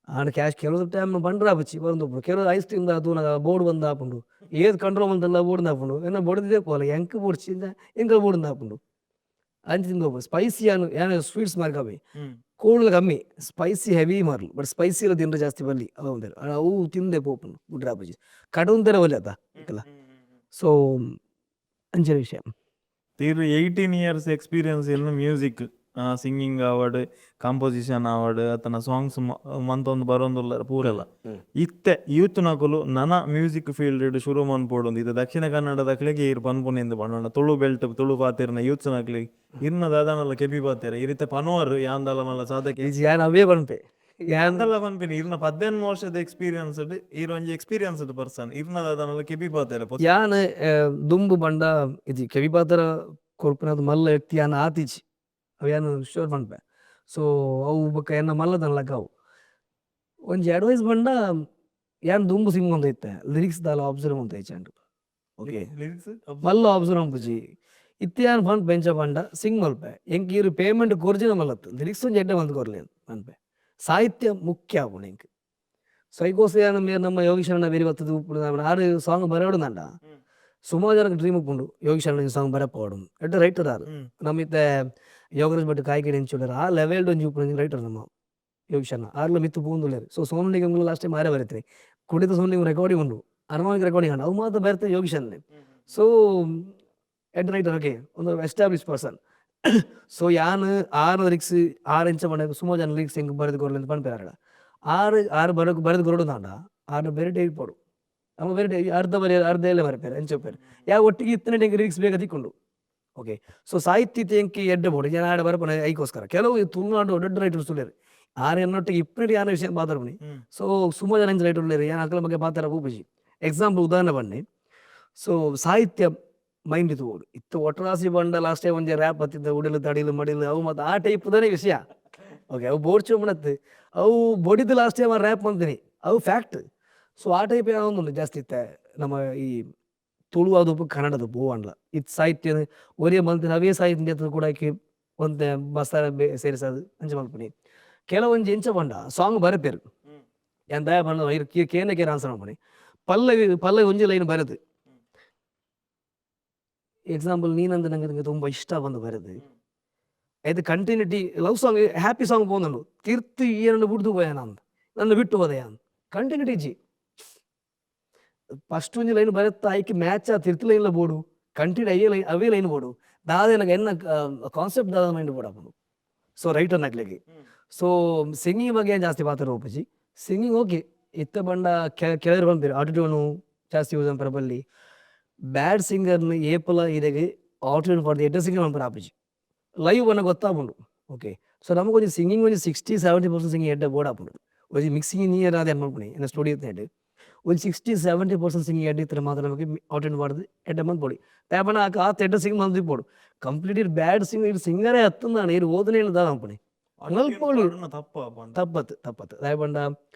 ಆಂಡ ಕ್ಯಾಶ್ ಕೆಲವು ಟೈಮ್ ಬಂಡ್ರ ಆಪುಜಿ ಬರಂದು ಉಪ್ಪುಂಡು. ಕೆಲವು ಐಸ್ ಕ್ರೀಮ್ ತೂನಗ ಬೋರ್ಡ್ ಬಂದು ಆಪುಂಡು, ಏತ್ ಕಂಟ್ರೋಲ್ ಮಂತಲ್ಲ ಬೋರ್ಡ್ ಆಪುಂಡು, ಎನ್ನ ಬೋರ್ಡ್ ಪೋಲ ಎಂಕ್ ಬೋಡ್ಚಿ ಎಂಕಲ್ ಬೋರ್ಡ್ ಆಪುಂಡು. ಅಂಚ ತಿಂದು ಸ್ಪೈಸಿ ಯಾನ್ ಯಾನ್ ಸ್ವೀಟ್ಸ್ ಮಾರ್ಕವೆ ಕೋಳ್ಲ ಕಮ್ಮಿ ಸ್ಪೈಸಿ ಹೆವಿ ಮಾರ್ಲು ಬಟ್ ಸ್ಪೈಸಿ ಲ ತಿಂಡ ಜಾಸ್ತಿ ಬಲ್ಲಿ ಅವು ಉಂದೆರ್ ಅವು ತಿಂದೆ ಪೋಪುಂಡು ಬುಡ್ರಾಪುಜಿ ಕಡುಂದೆರೆ ಒಲ್ಲೆ ಅತ ಇತ್ತಲ ಸೊ ಅಂಚಿನ ವಿಷಯ. ತೀರ್ 18 years experience in music singing ಆವಡ್ ಕಾಂಪೋಸಿಷನ್ ಆವಡ್ ಅತನ ಸಾಂಗ್ಸ್ ಮಂತೊಂದು ಬರೊಂದುಲ್ಲೆರ್ ಪೂರೆಲ. ಇತ್ತೆ ಯೂತ್ ನಕುಲು ನನ ಮ್ಯೂಸಿಕ್ ಫೀಲ್ಡ್ ಶುರು ಮನ್ಪೊಡು ಇತ್ತೆ ದಕ್ಷಿಣ ಕನ್ನಡದಕ್ಲೆಗ್ ಈರ್ ಪನ್ಪುನಿಂದ್ ಪಂಡ ತುಳು ಬೆಲ್ಟ್ ತುಳು ಪಾತೆರ್ನ ಯೂತ್ಸ್ ನಕ್ಲೆಗ್ ಇರ್ನ ದಾದಾನಲ ಕೆಬಿ ಪಾತೆರ ಈರ್ ಇತ್ತೆ ಪನುವರ್ ಯಾನ್ ದಾಲ ಮಲ್ಲ ಸಾಧಕೆ. ಇಜ್ಜಿ ಯಾನ್ ಅವೇ ಪನ್ಪೆ ಯಾನ್ ಯಾನ್ದಲ ಪನ್ಪಿನಿ ಇರ್ನ 18 ವರ್ಷದ ಎಕ್ಸ್ಪೀರಿಯನ್ಸ್ ಡ್ ಈರ್ ಒಂಜಿ ಎಕ್ಸ್ಪೀರಿಯನ್ಸ್ಡ್ ಪರ್ಸನ್ ಇರ್ನ ದಾದಾನಲ ಕೆಬಿ ಪಾತೆರ. ಯಾನ್ ದುಂಬು ಪಂಡ ಇಜ್ಜಿ ಕೆಬಿ ಪಾತೆರ ಕೊರ್ಪಿನದ ಮಲ್ಲ ವ್ಯಕ್ತಿ ಯಾನ್ ಆತಿಜಿ ಅವು ಯಾನ್ ಶೋರ್ ಪನ್ಪೆ ಸೊ ಅವು ಬೊಕ ಎನ್ನ ಮಲ್ಲದನ ಲೆಕ್ಕ ಅವು ಒಂಜಿ ಅಡ್ವೈಸ್ ಪಂಡ ಯಾನ್ ದುಂಬು ಸಿಂಗ್ ಮಂತ ಇತ್ತೆ ಲಿರಿಕ್ಸ್ ದಾಲ ಅಬ್ಸರ್ವ್ ಮಂತ ಇಜ್ಜಾಂಡ್ ಓಕೆ ಲಿರಿಕ್ಸ್ ಮಲ್ಲ ಅಬ್ಸರ್ವ್ ಮನ್ಪುಜಿ ಇತ್ತೆ ಯಾನ್ ಪನ್ಪೆ ಎಂಚ ಪಂಡ ಸಿಂಗ್ ಮಲ್ಪೆ ಎಂಕ್ ಈರ್ ಪೇಮೆಂಟ್ ಕೊರ್ಜಿಡ ಮಲ್ಲತ್ ಲಿರಿಕ್ಸ್ ಒಂಜಿ ಎಡ್ಡೆ ಮಲ್ತ್ ಕೊರ್ಲೆ ಪನ್ಪೆ ಸಾಹಿತ್ಯ ಮುಖ್ಯ ಆಪುಂಡು ಎಂಕ್ ಸೊ ಐಕೋಸ್ಕರ ಯಾನ್ ನಮ್ಮ ಯೋಗೀಶ್ ಅಣ್ಣ ಬೇರಿ ಬತ್ತುದು ಉಪ್ಪುಡು ಆರ್ ಸಾಂಗ್ ಬರೆಯೊಡುಂದಾಂಡ ಸುಮಾರು ಜನಕ್ ಡ್ರೀಮ್ ಉಪ್ಪುಂಡು ಯೋಗೀಶ್ ಅಣ್ಣ ಸಾಂಗ್ ಬರೆಪಾವೊಡು ಎಡ್ಡೆ ರೈಟರ್ ಆರ್. ನಮ್ಮ ಇತ್ತೆ ಯೋಗರಾಜ್ ಭಟ್ ಕಾಯ್ಕಿಣಿ ಎಂಚ ಉಲ್ಲೆರ್ ಆ ಲೆವೆಲ್ಡ್ ಒಂಜಿ ಉಪ್ಪುನ ರೈಟರ್ ನಮ್ಮ ಯೋಗೀಶ್ ಅಣ್ಣ ಆರ್ಲ ಮಿತ್ತ್ ಪೋವೊಂದುಲ್ಲೆರ್ ಸೊ ಸೋನು ನಿಗಮ್ಲ ಲಾಸ್ಟ್ ಟೈಮ್ ಆರೇ ಬರೆತ್ರೆ ಕುಡಿತ ಸೋನು ನಿಗಮ್ ರೆಕಾರ್ಡಿಂಗ್ ಉಂಡು ಅರಮಾನಿಗೆ ರೆಕಾರ್ಡಿಂಗ್ ಆಂಡ್ ಅವು ಮಾತ ಬರೆತೆ ಯೋಗೀಶ್ ಅಣ್ಣೆ. ಸೊ ಎಡ್ಡೆ ರೈಟರ್ ಓಕೆ ಒಂದು ಎಸ್ಟಾಬ್ಲಿಷ್ ಪರ್ಸನ್. ಸೊ ಯಾನ್ ಆರ್ ಲಿರಿಕ್ಸ್ ಆರ್ ಎಂಚ ಪಂಡ ಸುಮಾರು ಜನ ಲಿರಿಕ್ಸ್ ಎಂಕ್ ಬರೆದ್ ಕೊರ್ಲೆ ಅಂದ್ ಪನ್ಪೆರ್ ಆರ್ಡ ಆರ್ ಆರ್ ಬರಕ್ ಬರೆದ್ ಕೊರೊಡುಂದಾಂಡ ಆರ್ನ ಬೇರೆ ಇಪ್ಪೊಡು ನಮ ಬೇರೆ ಅರ್ಧ ಬರೆ ಅರ್ಧ ಎಲ್ಲ ಬರೆಪೆರ್ ಅಂಚ ಉಪ್ಪೆರ್ ಯಾ ಒಟ್ಟಿಗೆ ಇತ್ತಿನ ಎಂಕ್ ಲಿರಿಕ್ಸ್ ಬೇಗ ತಿಕ್ಕುಂಡು ಓಕೆ. ಸೊ ಸಾಹಿತ್ಯ ಎಂಕ್ ಎಡ್ಡೆ ಬೋಡು ಯಾನ್ ಆಡ ಬರೆಪುನ ಐಕೋಸ್ಕರ ಕೆಲವು ತುಳುನಾಡ್ ದೊಡ್ಡ ರೈಟರ್ಸ್ ಉಲ್ಲೆರ್ ಆರ್ ಎನ್ನೊಟ್ಟಿಗೆ ಇಪ್ಪುನೆಟ್ ಯಾನ್ ವಿಷಯ ಪಾತೆರ್ಪುನಿ. ಸೊ ಸುಮಾರು ಜನ ಅಂಚ ರೈಟರ್ ಉಲ್ಲೆರ್ ಯಾನ್ ಅಕಲ್ನ ಬಗ್ಗೆ ಪಾತೆರ ಪೋಪುಜಿ ಎಕ್ಸಾಂಪಲ್ ಉದಾಹರಣೆ ಪನ್ನೆ. ಸೊ ಸಾಹಿತ್ಯ ಮೈಂಡ್ ತೂವೊಡು ಇತ್ತೆ ಒಟ್ರಾಸಿ ಪಂಡ ಲಾಸ್ಟ್ ಟೈಮ್ ಒಂಜಿ ರ್ಯಾಪ್ ಬತ್ತಿತ್ತ ಉಡಲು ತಡಿಲು ಮಡಿಲು ಅವು ಮಾತ ಆ ಟೈಪ್ ದನೇ ವಿಷಯ ಓಕೆ ಅವು ಬೋಡ್ಚು ಪುಣತ್ ಅವು ಬೊಡಿದ್ ಲಾಸ್ಟ್ ಟೈಮ್ ರ್ಯಾಪ್ ಮಂತಿನಿ ಅವು ಫ್ಯಾಕ್ಟ್. ಸೊ ಆ ಟೈಪ್ ಯಾವೊಂದುಂಡು ಜಾಸ್ತಿ ಇತ್ತೆ ನಮ್ಮ ಈ ತುಳು ಆದುಪ್ಪು ಕನ್ನಡದ ಪೋವಂಡ್ಲ ಇತ್ತೆ ಸಾಹಿತ್ಯ ಒರಿಯ ಮಲ್ತಿನ ಅವೇ ಸಾಹಿತ್ಯ ಕೂಡ ಒಂತೆ ಮಸಾಲೆ ಸೇರಿಸಾದ್ ಅಂಚ ಮಲ್ಪುನಿ ಕೆಲವೊಂಜಿ ಎಂಚ ಪಂಡ ಸಾಂಗ್ ಬರೆಪೆರ್ ಯಾನ್ ದಾಯೆ ಪಂಡ ಇರ್ ಕೇನ ಕೇನ ಆನ್ಸರ್ ಮಲ್ಪುನಿ ಪಲ್ಲವಿ ಪಲ್ಲವಿ ಒಂಜಿ ಲೈನ್ ಬರೆದು ಎಕ್ಸಾಂಪಲ್ ನೀನಂದ್ ನಂಗೆ ತುಂಬ ಇಷ್ಟ ಬಂದು ಬರೆದು ಐತ continuity love song happy song ಪೋಂದುಂಡು ತಿರ್ತ್ ಏನನ್ನು ಬುಡ್ದು ಪೋಯೆ ಅಂದ್ ನನ್ನ ಬಿಟ್ಟು ಹೋದೆ ಅಂದ್ ಕಂಟಿನ್ಯೂಟಿ ಇಜ್ಜಿ ಫಸ್ಟ್ ಒಂಜಿ ಲೈನ್ ಬರೆತ್ತ ಐಕ್ ಮ್ಯಾಚ್ ಆ ತಿರ್ತ್ ಲೈನ್ಲ ಬೋಡು ಕಂಟಿನ್ಯೂ ಅಯ್ಯೆ ಲೈನ್ ಅವೇ ಲೈನ್ ಬೋಡು ದಾದ ಎನ್ನ ಕಾನ್ಸೆಪ್ಟ್ ದಾದ ಮೈಂಡ್ ಬೋಡಾಪುಂಡು ಸೊ ರೈಟರ್ ನಕ್ಲೆಗ್ ಸೊ ಸಿಂಗಿಂಗ್ ಬಗ್ಗೆ ಜಾಸ್ತಿ ಪಾತೆರ ಪೋಪುಜಿ ಸಿಂಗಿಂಗ್ ಓಕೆ ಇತ್ತೆ ಪಂಡ ಕೆಲವೆರ್ ಪನ್ಪೆರ್ ಆಟೋಟ್ಯೂನ್ ಜಾಸ್ತಿ ಯೂಸ್ ಮನ್ಪೆರೆ ಬಲ್ಲಿ ಬ್ಯಾಡ್ ಸಿಂಗರ್ನ್ ಏಪಲ ಇರೆಗ್ ಆಟೋಟ್ಯೂನ್ ಪಾಡ್ದ್ ಎಡ್ಡೆ ಸಿಂಗರ್ ಮನ್ಪೆರೆ ಆಪುಜಿ ಲೈವ್ ಪಂಡ ಗೊತ್ತಾಪುಂಡು ಓಕೆ ಸೊ ನಮಕ್ ಒಂಜಿ ಸಿಂಗಿಂಗ್ ಒಂಜಿ 60-70% ಸಿಂಗಿಂಗ್ ಎಡ್ಡೆ ಬೋಡಾಪುಂಡು ಒಂಜಿ ಮಿಕ್ಸಿಂಗ್ ಇಂಜಿನಿಯರ್ ಆದ್ ಯಾನ್ ಮನ್ಪುನಿ ಎನ್ನ ಸ್ಟುಡಿಯೋ ಇತ್ತಿನೆಟ್ ಒಂಜಿ 60-70% ಸಿಂಗಿಂಗ್ ಎಡ್ಡೆ ಇತ್ತ್ಂಡ ಮಾತ್ರ ನಮಕ್ ಆಟೋಟ್ಯೂನ್ ಪಾಡ್ದ್ ಎಡ್ಡೆ ಮನ್ಪೊಲಿ ದಾಯೆ ಪಂಡ ಆತ್ ಎಡ್ಡೆ ಸಿಂಗ್ ಮಲ್ತ್ ಇಪ್ಪೊಡು ಕಂಪ್ಲೀಟ್ ಬ್ಯಾಡ್ ಸಿಂಗರ್ ಇರ್ ಸಿಂಗರೇ ಅತ್ತ್ಂದಾಂಡ ಇರ್ ಓದುನೆ ದಾದ ಮನ್ಪುನಿ ಮಲ್ಪೊಲಿ ತಪ್ಪತ್ ತಪ್ಪತ್ ದಾಯೆ ಪಂಡ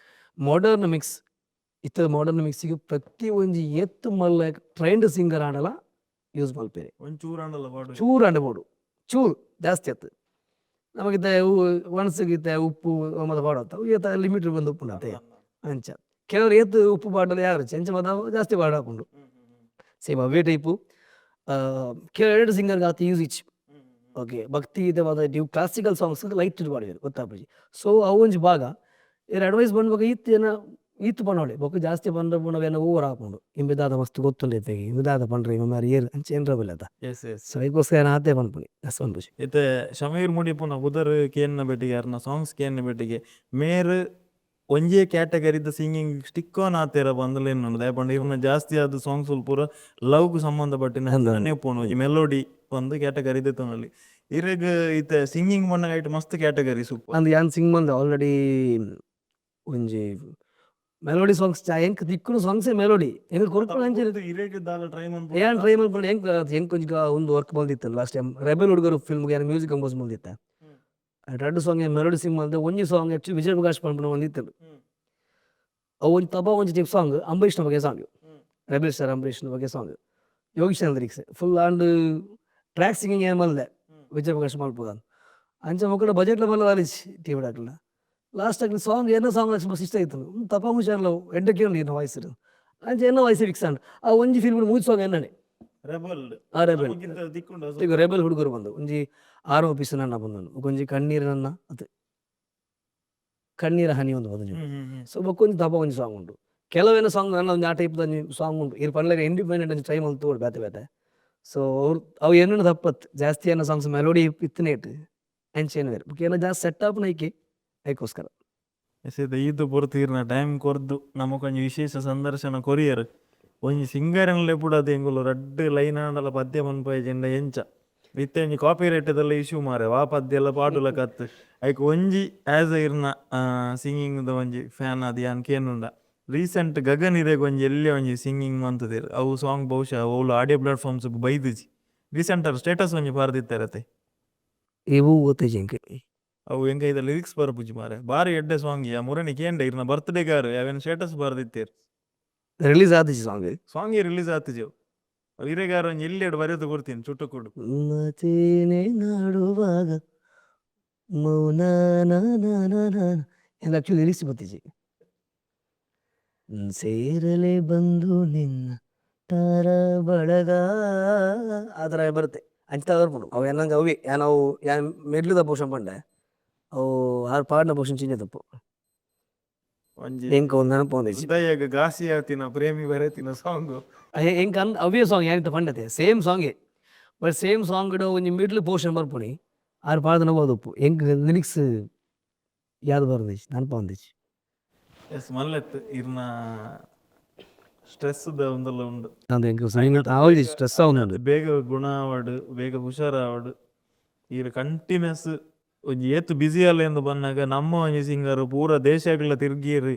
ಮಾಡರ್ನ್ ಮಿಕ್ಸ್ ಇತ್ತೆ ಮಾಡರ್ನ್ ಮಿಕ್ಸಿಗ್ ಪ್ರತಿ ಒಂಜಿ ಏತ್ ಮಲ್ಲ ಟ್ರೈನ್ಡ್ ಸಿಂಗರ್ ಆಂಡಲ ಯೂಸ್ ಮಲ್ಪೆರೆ ಚೂರು ಆಂಡ ಬೋಡು ಚೂರು ಜಾಸ್ತಿ ಅತ್ ನಮಗಿತ್ತೆ ಒಣಸುಗ್ ಇತ್ತೆ ಉಪ್ಪು ಮಾತ ಪಾಡೊತ್ತ ಏತ ಲಿಮಿಟ್ ಬಂದು ಉಪ್ಪುಂಡು ಅತೆ ಅಂಚ ಕೆಲವರು ಏತ್ ಉಪ್ಪು ಪಾಡಲ ಯಾರು ಅಂಚ ಮಾತ ಜಾಸ್ತಿ ಪಾಡಾಪುಂಡು ಸೇಮ್ ಅವೇ ಟೈಪು ಕೆಲವು ಸಿಂಗರ್ಗೆ ಆತ್ ಯೂಸ್ ಇಜ್ಜಿ ಓಕೆ ಭಕ್ತಿ ಗೀತೆ ಮಾತ ನೀವು ಕ್ಲಾಸಿಕಲ್ ಸಾಂಗ್ಸ್ ಲೈಟ್ ಪಾಡುವೆರ್ ಗೊತ್ತಾಪುಜಿ ಸೊ ಅವು ಒಂಜಿ ಭಾಗ ಇರ್ ಅಡ್ವೈಸ್ ಪನ್ಪಗ ಈತ್ ಜನ ಈತ್ ಪನೊಳಿ ಬೊಕ ಜಾಸ್ತಿ ಪಂಡ ಪೂನ ಅವೇನ ಓವರ್ ಆಪುಂಡು ಇಂಬೆ ದಾದ ಮಸ್ತ್ ಗೊತ್ತುಂಡು ಇತ್ತೆಗೆ ಇಂಬೆ ದಾದ ಪಂಡ್ರೆ ಇಂಬೆ ಮಾರಿ ಏರ್ ಅಂಚ ಏನ್ರ ಬೊಲ್ಯತ ಎಸ್ ಎಸ್ ಸೊ ಐಕೋಸ್ಕರ ಯಾನ್ ಆತೆ ಪನ್ಪುನಿ ಜಾಸ್ತಿ ಪನ್ಪುಜಿ. ಇತ್ತೆ ಶಮೀರ್ ಮುಡಿಪುನ ಪುದರ್ ಕೇನ್ನ ಬೆಟ್ಟಿಗೆ ಅರ್ನ ಸಾಂಗ್ಸ್ ಕೇನ್ನ ಬೆಟ್ಟಿಗೆ ಮೇರ್ ಒಂಜೇ ಕ್ಯಾಟಗರಿದ ಸಿಂಗಿಂಗ್ ಸ್ಟಿಕ್ ಆನ್ ಆತೆರ ಪಂದ್ ಎನ್ನುಂಡು ದಾಯೆ ಪಂಡ ಇರ್ನ ಜಾಸ್ತಿ ಆದ್ ಸಾಂಗ್ಸ್ ಪೂರ ಲವ್ ಗ್ ಸಂಬಂಧ ಪಟ್ಟಿನ ಉಪ್ಪುಂಡು ಈ ಮೆಲೋಡಿ ಪಂದ್ ಕ್ಯಾಟಗರಿ ದೆತೊನೊಲಿ ಇರೆಗ್ ಇತ್ತೆ ಸಿಂಗಿಂಗ್ ಪನ್ನಗ ಐಟ್ ಮಸ್ತ್ ಕ್ಯಾಟಗರೀಸ್ ಉಪ್ಪು. ಅಂದ್ ಯಾನ್ ಸಿಂಗ್ ಮಂದೆ ಆಲ್ರೆಡಿ ಒಂಜಿ ಮೆಲೋಡಿ ಸಾಂಗ್ಸ್ ಎಂಕ್ ತಿಕ್ಕುನ ಸಾಂಗ್ಸ್ ಮೆಲೋಡಿ ಎಂಕ್ ಕೊರ್ಪುನ ಅಂಚನೆ ಇರೆಗ್ ದಾಲ ಟ್ರೈ ಮನ್ಪುನ ಯಾನ್ ಟ್ರೈ ಮನ್ಪುಂಡ ಎಂಕ್ ಎಂಕ್ ಒಂಜಿ ಉಂದು ವರ್ಕ್ ಮಲ್ದಿತ್ತೆ ಲಾಸ್ಟ್ ಟೈಮ್ ರೆಬೆಲ್ ಹುಡುಗರು ಫಿಲ್ಮ್ ಯಾನ್ ಮ್ಯೂಸಿಕ್ ಕಂಪೋಸ್ ಮಲ್ದಿತ್ತೆ ರಡ್ಡ್ ಸಾಂಗ್ ಮೆಲೋಡಿ ಸಿಂಗ್ ಮಲ್ದೆ ಒಂಜಿ ಸಾಂಗ್ ಆಕ್ಚುಲಿ ವಿಜಯ್ ಪ್ರಕಾಶ್ ಪನ್ಪುನ ಒಂಜಿ ಇತ್ತ್ಂಡ್ ಅವು ಒಂಜಿ ತಬಾ ಒಂಜಿ ಟೈಪ್ ಸಾಂಗ್ ಅಂಬರೀಷ್ನ ಬಗ್ಗೆ ಸಾಂಗ್ ರೆಬೆಲ್ ಸ್ಟಾರ್ ಅಂಬರೀಷ್ನ ಬಗ್ಗೆ ಸಾಂಗ್ ಯೋಗೀಶ್ ಲಿರಿಕ್ಸ್ ಫುಲ್ ಆಂಡ್ ಟ್ರ್ಯಾಕ್ ಸಿಂಗಿಂಗ್ ಏನ್ ಮಲ್ದೆ ವಿಜಯ್ ಪ್ರಕಾಶ್ ಮಲ್ಪುಗ ಅಂಚ ಮೊಕಡ ಬಜೆಟ್ಲ ಮಲ್ಲ ದಾಲಿಜ್ ಟಿವಿ ಅಕ್ಲೆನ ಲಾಸ್ಟ್ ಅಕ್ಲೆ ಸಾಂಗ್ ಎನ್ನ ಸಾಂಗ್ ಮಸ್ತ್ ಇಷ್ಟ ಇತ್ತ್ಂಡ್ ತಪ್ಪ ಹುಷಾರ್ಲ ಎಡ್ಡೆ ಕೇಂಡ್ ಎನ್ನ ವಾಯ್ಸ್ ಅಂಚ ಎನ್ನ ವಾಯ್ಸ್ ಫಿಕ್ಸ್ ಆಂಡ್ ಆ ಒಂಜಿ ಫಿಲ್ಮ್ ಮೂಜಿ ಸಾಂಗ್ ಎನ್ನನೆ ರೆಬೆಲ್ ಆ ರೆಬೆಲ್ ಈಗ ರೆಬೆಲ್ ಹುಡುಗರು ಬಂದು ಒಂಜಿ ಆರೋಪಿಸು ನನ್ನ ಬಂದನು ಒಂಜಿ ಕಣ್ಣೀರು ನನ್ನ ಅದು ಕಣ್ಣೀರ ಹನಿ ಒಂದು ಒಂಜಿ. ಸೊ ಬೊಕ್ಕೊಂಜಿ ದಪ ಒಂಜಿ ಸಾಂಗ್ ಉಂಡು. ಕೆಲವೆನ ಸಾಂಗ್ ನನ್ನ ಒಂಜಿ ಆ ಟೈಪ್ ಒಂಜಿ ಸಾಂಗ್ ಉಂಡು. ಇರ್ ಪನ್ಲೆಗ ಇಂಡಿಪೆಂಡೆಂಟ್ ಒಂಜಿ ಟ್ರೈ ಮಲ್ತು ಬೇತೆ ಬೇತೆ. ಸೊ ಅವು ಎನ್ನುನ ತಪ್ಪತ್ ಜಾಸ್ತಿ ಎನ್ನ ಸಾಂಗ್ಸ್ ಮೆಲೋಡಿ ಇತ್ತನೇಟ್ ಅಂಚೆನ ಬೊಕ ಏನ ಜಾಸ್ತಿ ಸೆಟ್ ಆಪುನ ಐಕೆ ಐಕೋಸ್ಕರ. ಎಸೆದ ಈತ್ ಪೊರ್ತು ಇರ್ನ ಟೈಮ್ ಕೊರ್ದು ನಮಕೊಂಜಿ ವಿಶೇಷ ಸಂದರ್ಶನ ಕೊರಿಯರ್. ಒಂಜಿ ಸಿಂಗರ್ನ ಲೆಪುಡಾದ್ ಎಂಕುಲು ರಡ್ಡ್ ಲೈನ್ ಆಂಡಲ ಪದ್ಯ ಪನ್ಪಾಯಿಜಿಂಡ ಎಂಚ ಇತ್ತೆ ಒಂಜಿ ಕಾಪಿ ರೈಟ್ ದೆಲ್ಲ ಇಶ್ಯೂ ಮಾರೆ ವಾ ಪದ್ಯ ಎಲ್ಲ ಪಾಡುಲ ಕತ್ ಐಕ್ ಒಂಜಿ ಆಸ್ ಎ ಇರ್ನ ಸಿಂಗಿಂಗ್ ದ ಒಂಜಿ ಫ್ಯಾನ್ ಆದ್ ಯಾನ್ ಕೇನುಂಡ ರೀಸೆಂಟ್ ಗಗನ್ ಇರೆಗ್ ಒಂಜಿ ಎಲ್ಯ ಒಂಜಿ ಸಿಂಗಿಂಗ್ ಮಂತುದೆರ್ ಅವು ಸಾಂಗ್ ಬಹುಶಃ ಓಲು ಆಡಿಯೋ ಪ್ಲಾಟ್ಫಾರ್ಮ್ಸ್ ಗ್ ಬೈದುಜಿ ರೀಸೆಂಟ್ ಅರ್ ಸ್ಟೇಟಸ್ ಒಂಜಿ ಪಾರ್ದಿತ್ತೆರತೆ. ಇವು ಗೊತ್ತಿಜ್ಜಿ ಎಂಕ್. ಅವು ಎಂಕ್ ಐತ ಲಿರಿಕ್ಸ್ ಬರ್ಪುಜಿ ಮಾರೆ ಬಾರಿ ಎಡ್ಡೆ ಸಾಂಗ್ ಯಾ ಮುರಣಿ ಕೇಂಡೆ ಇರ್ನ ಬರ್ತ್ಡೇ ಗಾರ್ ಅವೆನ್ ಸ್ಟೇಟಸ್ ಪಾರ್ದಿತ್ತೆರ್. ರಿಲೀಸ್ ಆತಿಜಿ ಸಾಂಗ್. ಸಾಂಗ್ ರಿಲೀಸ್ ಆತಿಜಿ ಅವು ಇರೆಗಾರ ಒಂಜಿ ಎಲ್ಯಡ್ ಬರೆದ್ ಕೊರ್ತೀನಿ ಚುಟುಕುಡು. ಮತೇನೆ ನಾಡುವಾಗ ಮೌನ ಎಂಕ್ ಆಕ್ಚುಲಿ ಲಿರಿಕ್ಸ್ ಗೊತ್ತಿಜ್ಜಿ. ಸೇರಲೆ ಬಂದು ನಿನ್ನ ತಾರ ಬಳಗ ಆ ಥರ ಬರುತ್ತೆ ಅಂಚ ಬರ್ಪುಂಡು ಅವು ಎನ್ನಂಗೆ ಅವೇ ಯಾನ್ ಅವು ಯಾನ್ ಮೆಡ್ಲುದ ಪೋರ್ಷನ್ ಪಂಡೆ ಅವು ಆರ್ ಪಾಡಿನ ಪೋರ್ಷನ್ ಚೇಂಜ್ ಆತುಪ್ಪು. ಒಂಜಿ ಎಂಕ್ ಒಂದು ನೆನಪು ಒಂದಿಜ್ಜಿ. ಹೃದಯಗ್ ಘಾಸಿ ಆತಿನ ಪ್ರೇಮಿ ಬರೆತಿನ ಸಾಂಗ್. ಎಂಕ್ ಅವೇ song ಯಾನಿತ್ತ ಪಂಡತೆ same song but same song ಡ್ ಒಂಜಿ ಮಿಡ್ಲ್ ಪೋರ್ಷನ್ ಬರ್ಪುನಿ ಆರ್ ಪಾಡ್ದನ ಓದುಪ್ಪು ಎಂಕ್ ಲಿರಿಕ್ಸ್ ಯಾದ್ ಬರೋದಿಜ್ಜಿ ನೆನಪಾವೊಂದಿಜ್ಜಿ. ಎಸ್ ಮಲ್ಲೆತ್ ಇರ್ನ ಸ್ಟ್ರೆಸ್ ದ ಉಂದೆಲ್ಲ ಉಂಡು. ಅಂದ್ ಎಂಕ್ ಆವೊಂದಿಜ್ಜಿ ಸ್ಟ್ರೆಸ್ ಆವೊಂದುಂಡು. ಬೇಗ ಗುಣ ಆವಡ್ ಬೇಗ ಹುಷಾರಾವಡ್ ಈರ್ ಕಂಟಿನ್ಯೂಸ್ ಒಂಜಿ ಏತ್ ಬಿಸಿ ಅಲ್ಲ ಎಂದು ಬನ್ನಗ ನಮ್ಮ ಒಂಜಿ ಸಿಂಗರ್ ಪೂರ ದೇಶಗ್ಲ ತಿರ್ಗಿಯೆರ್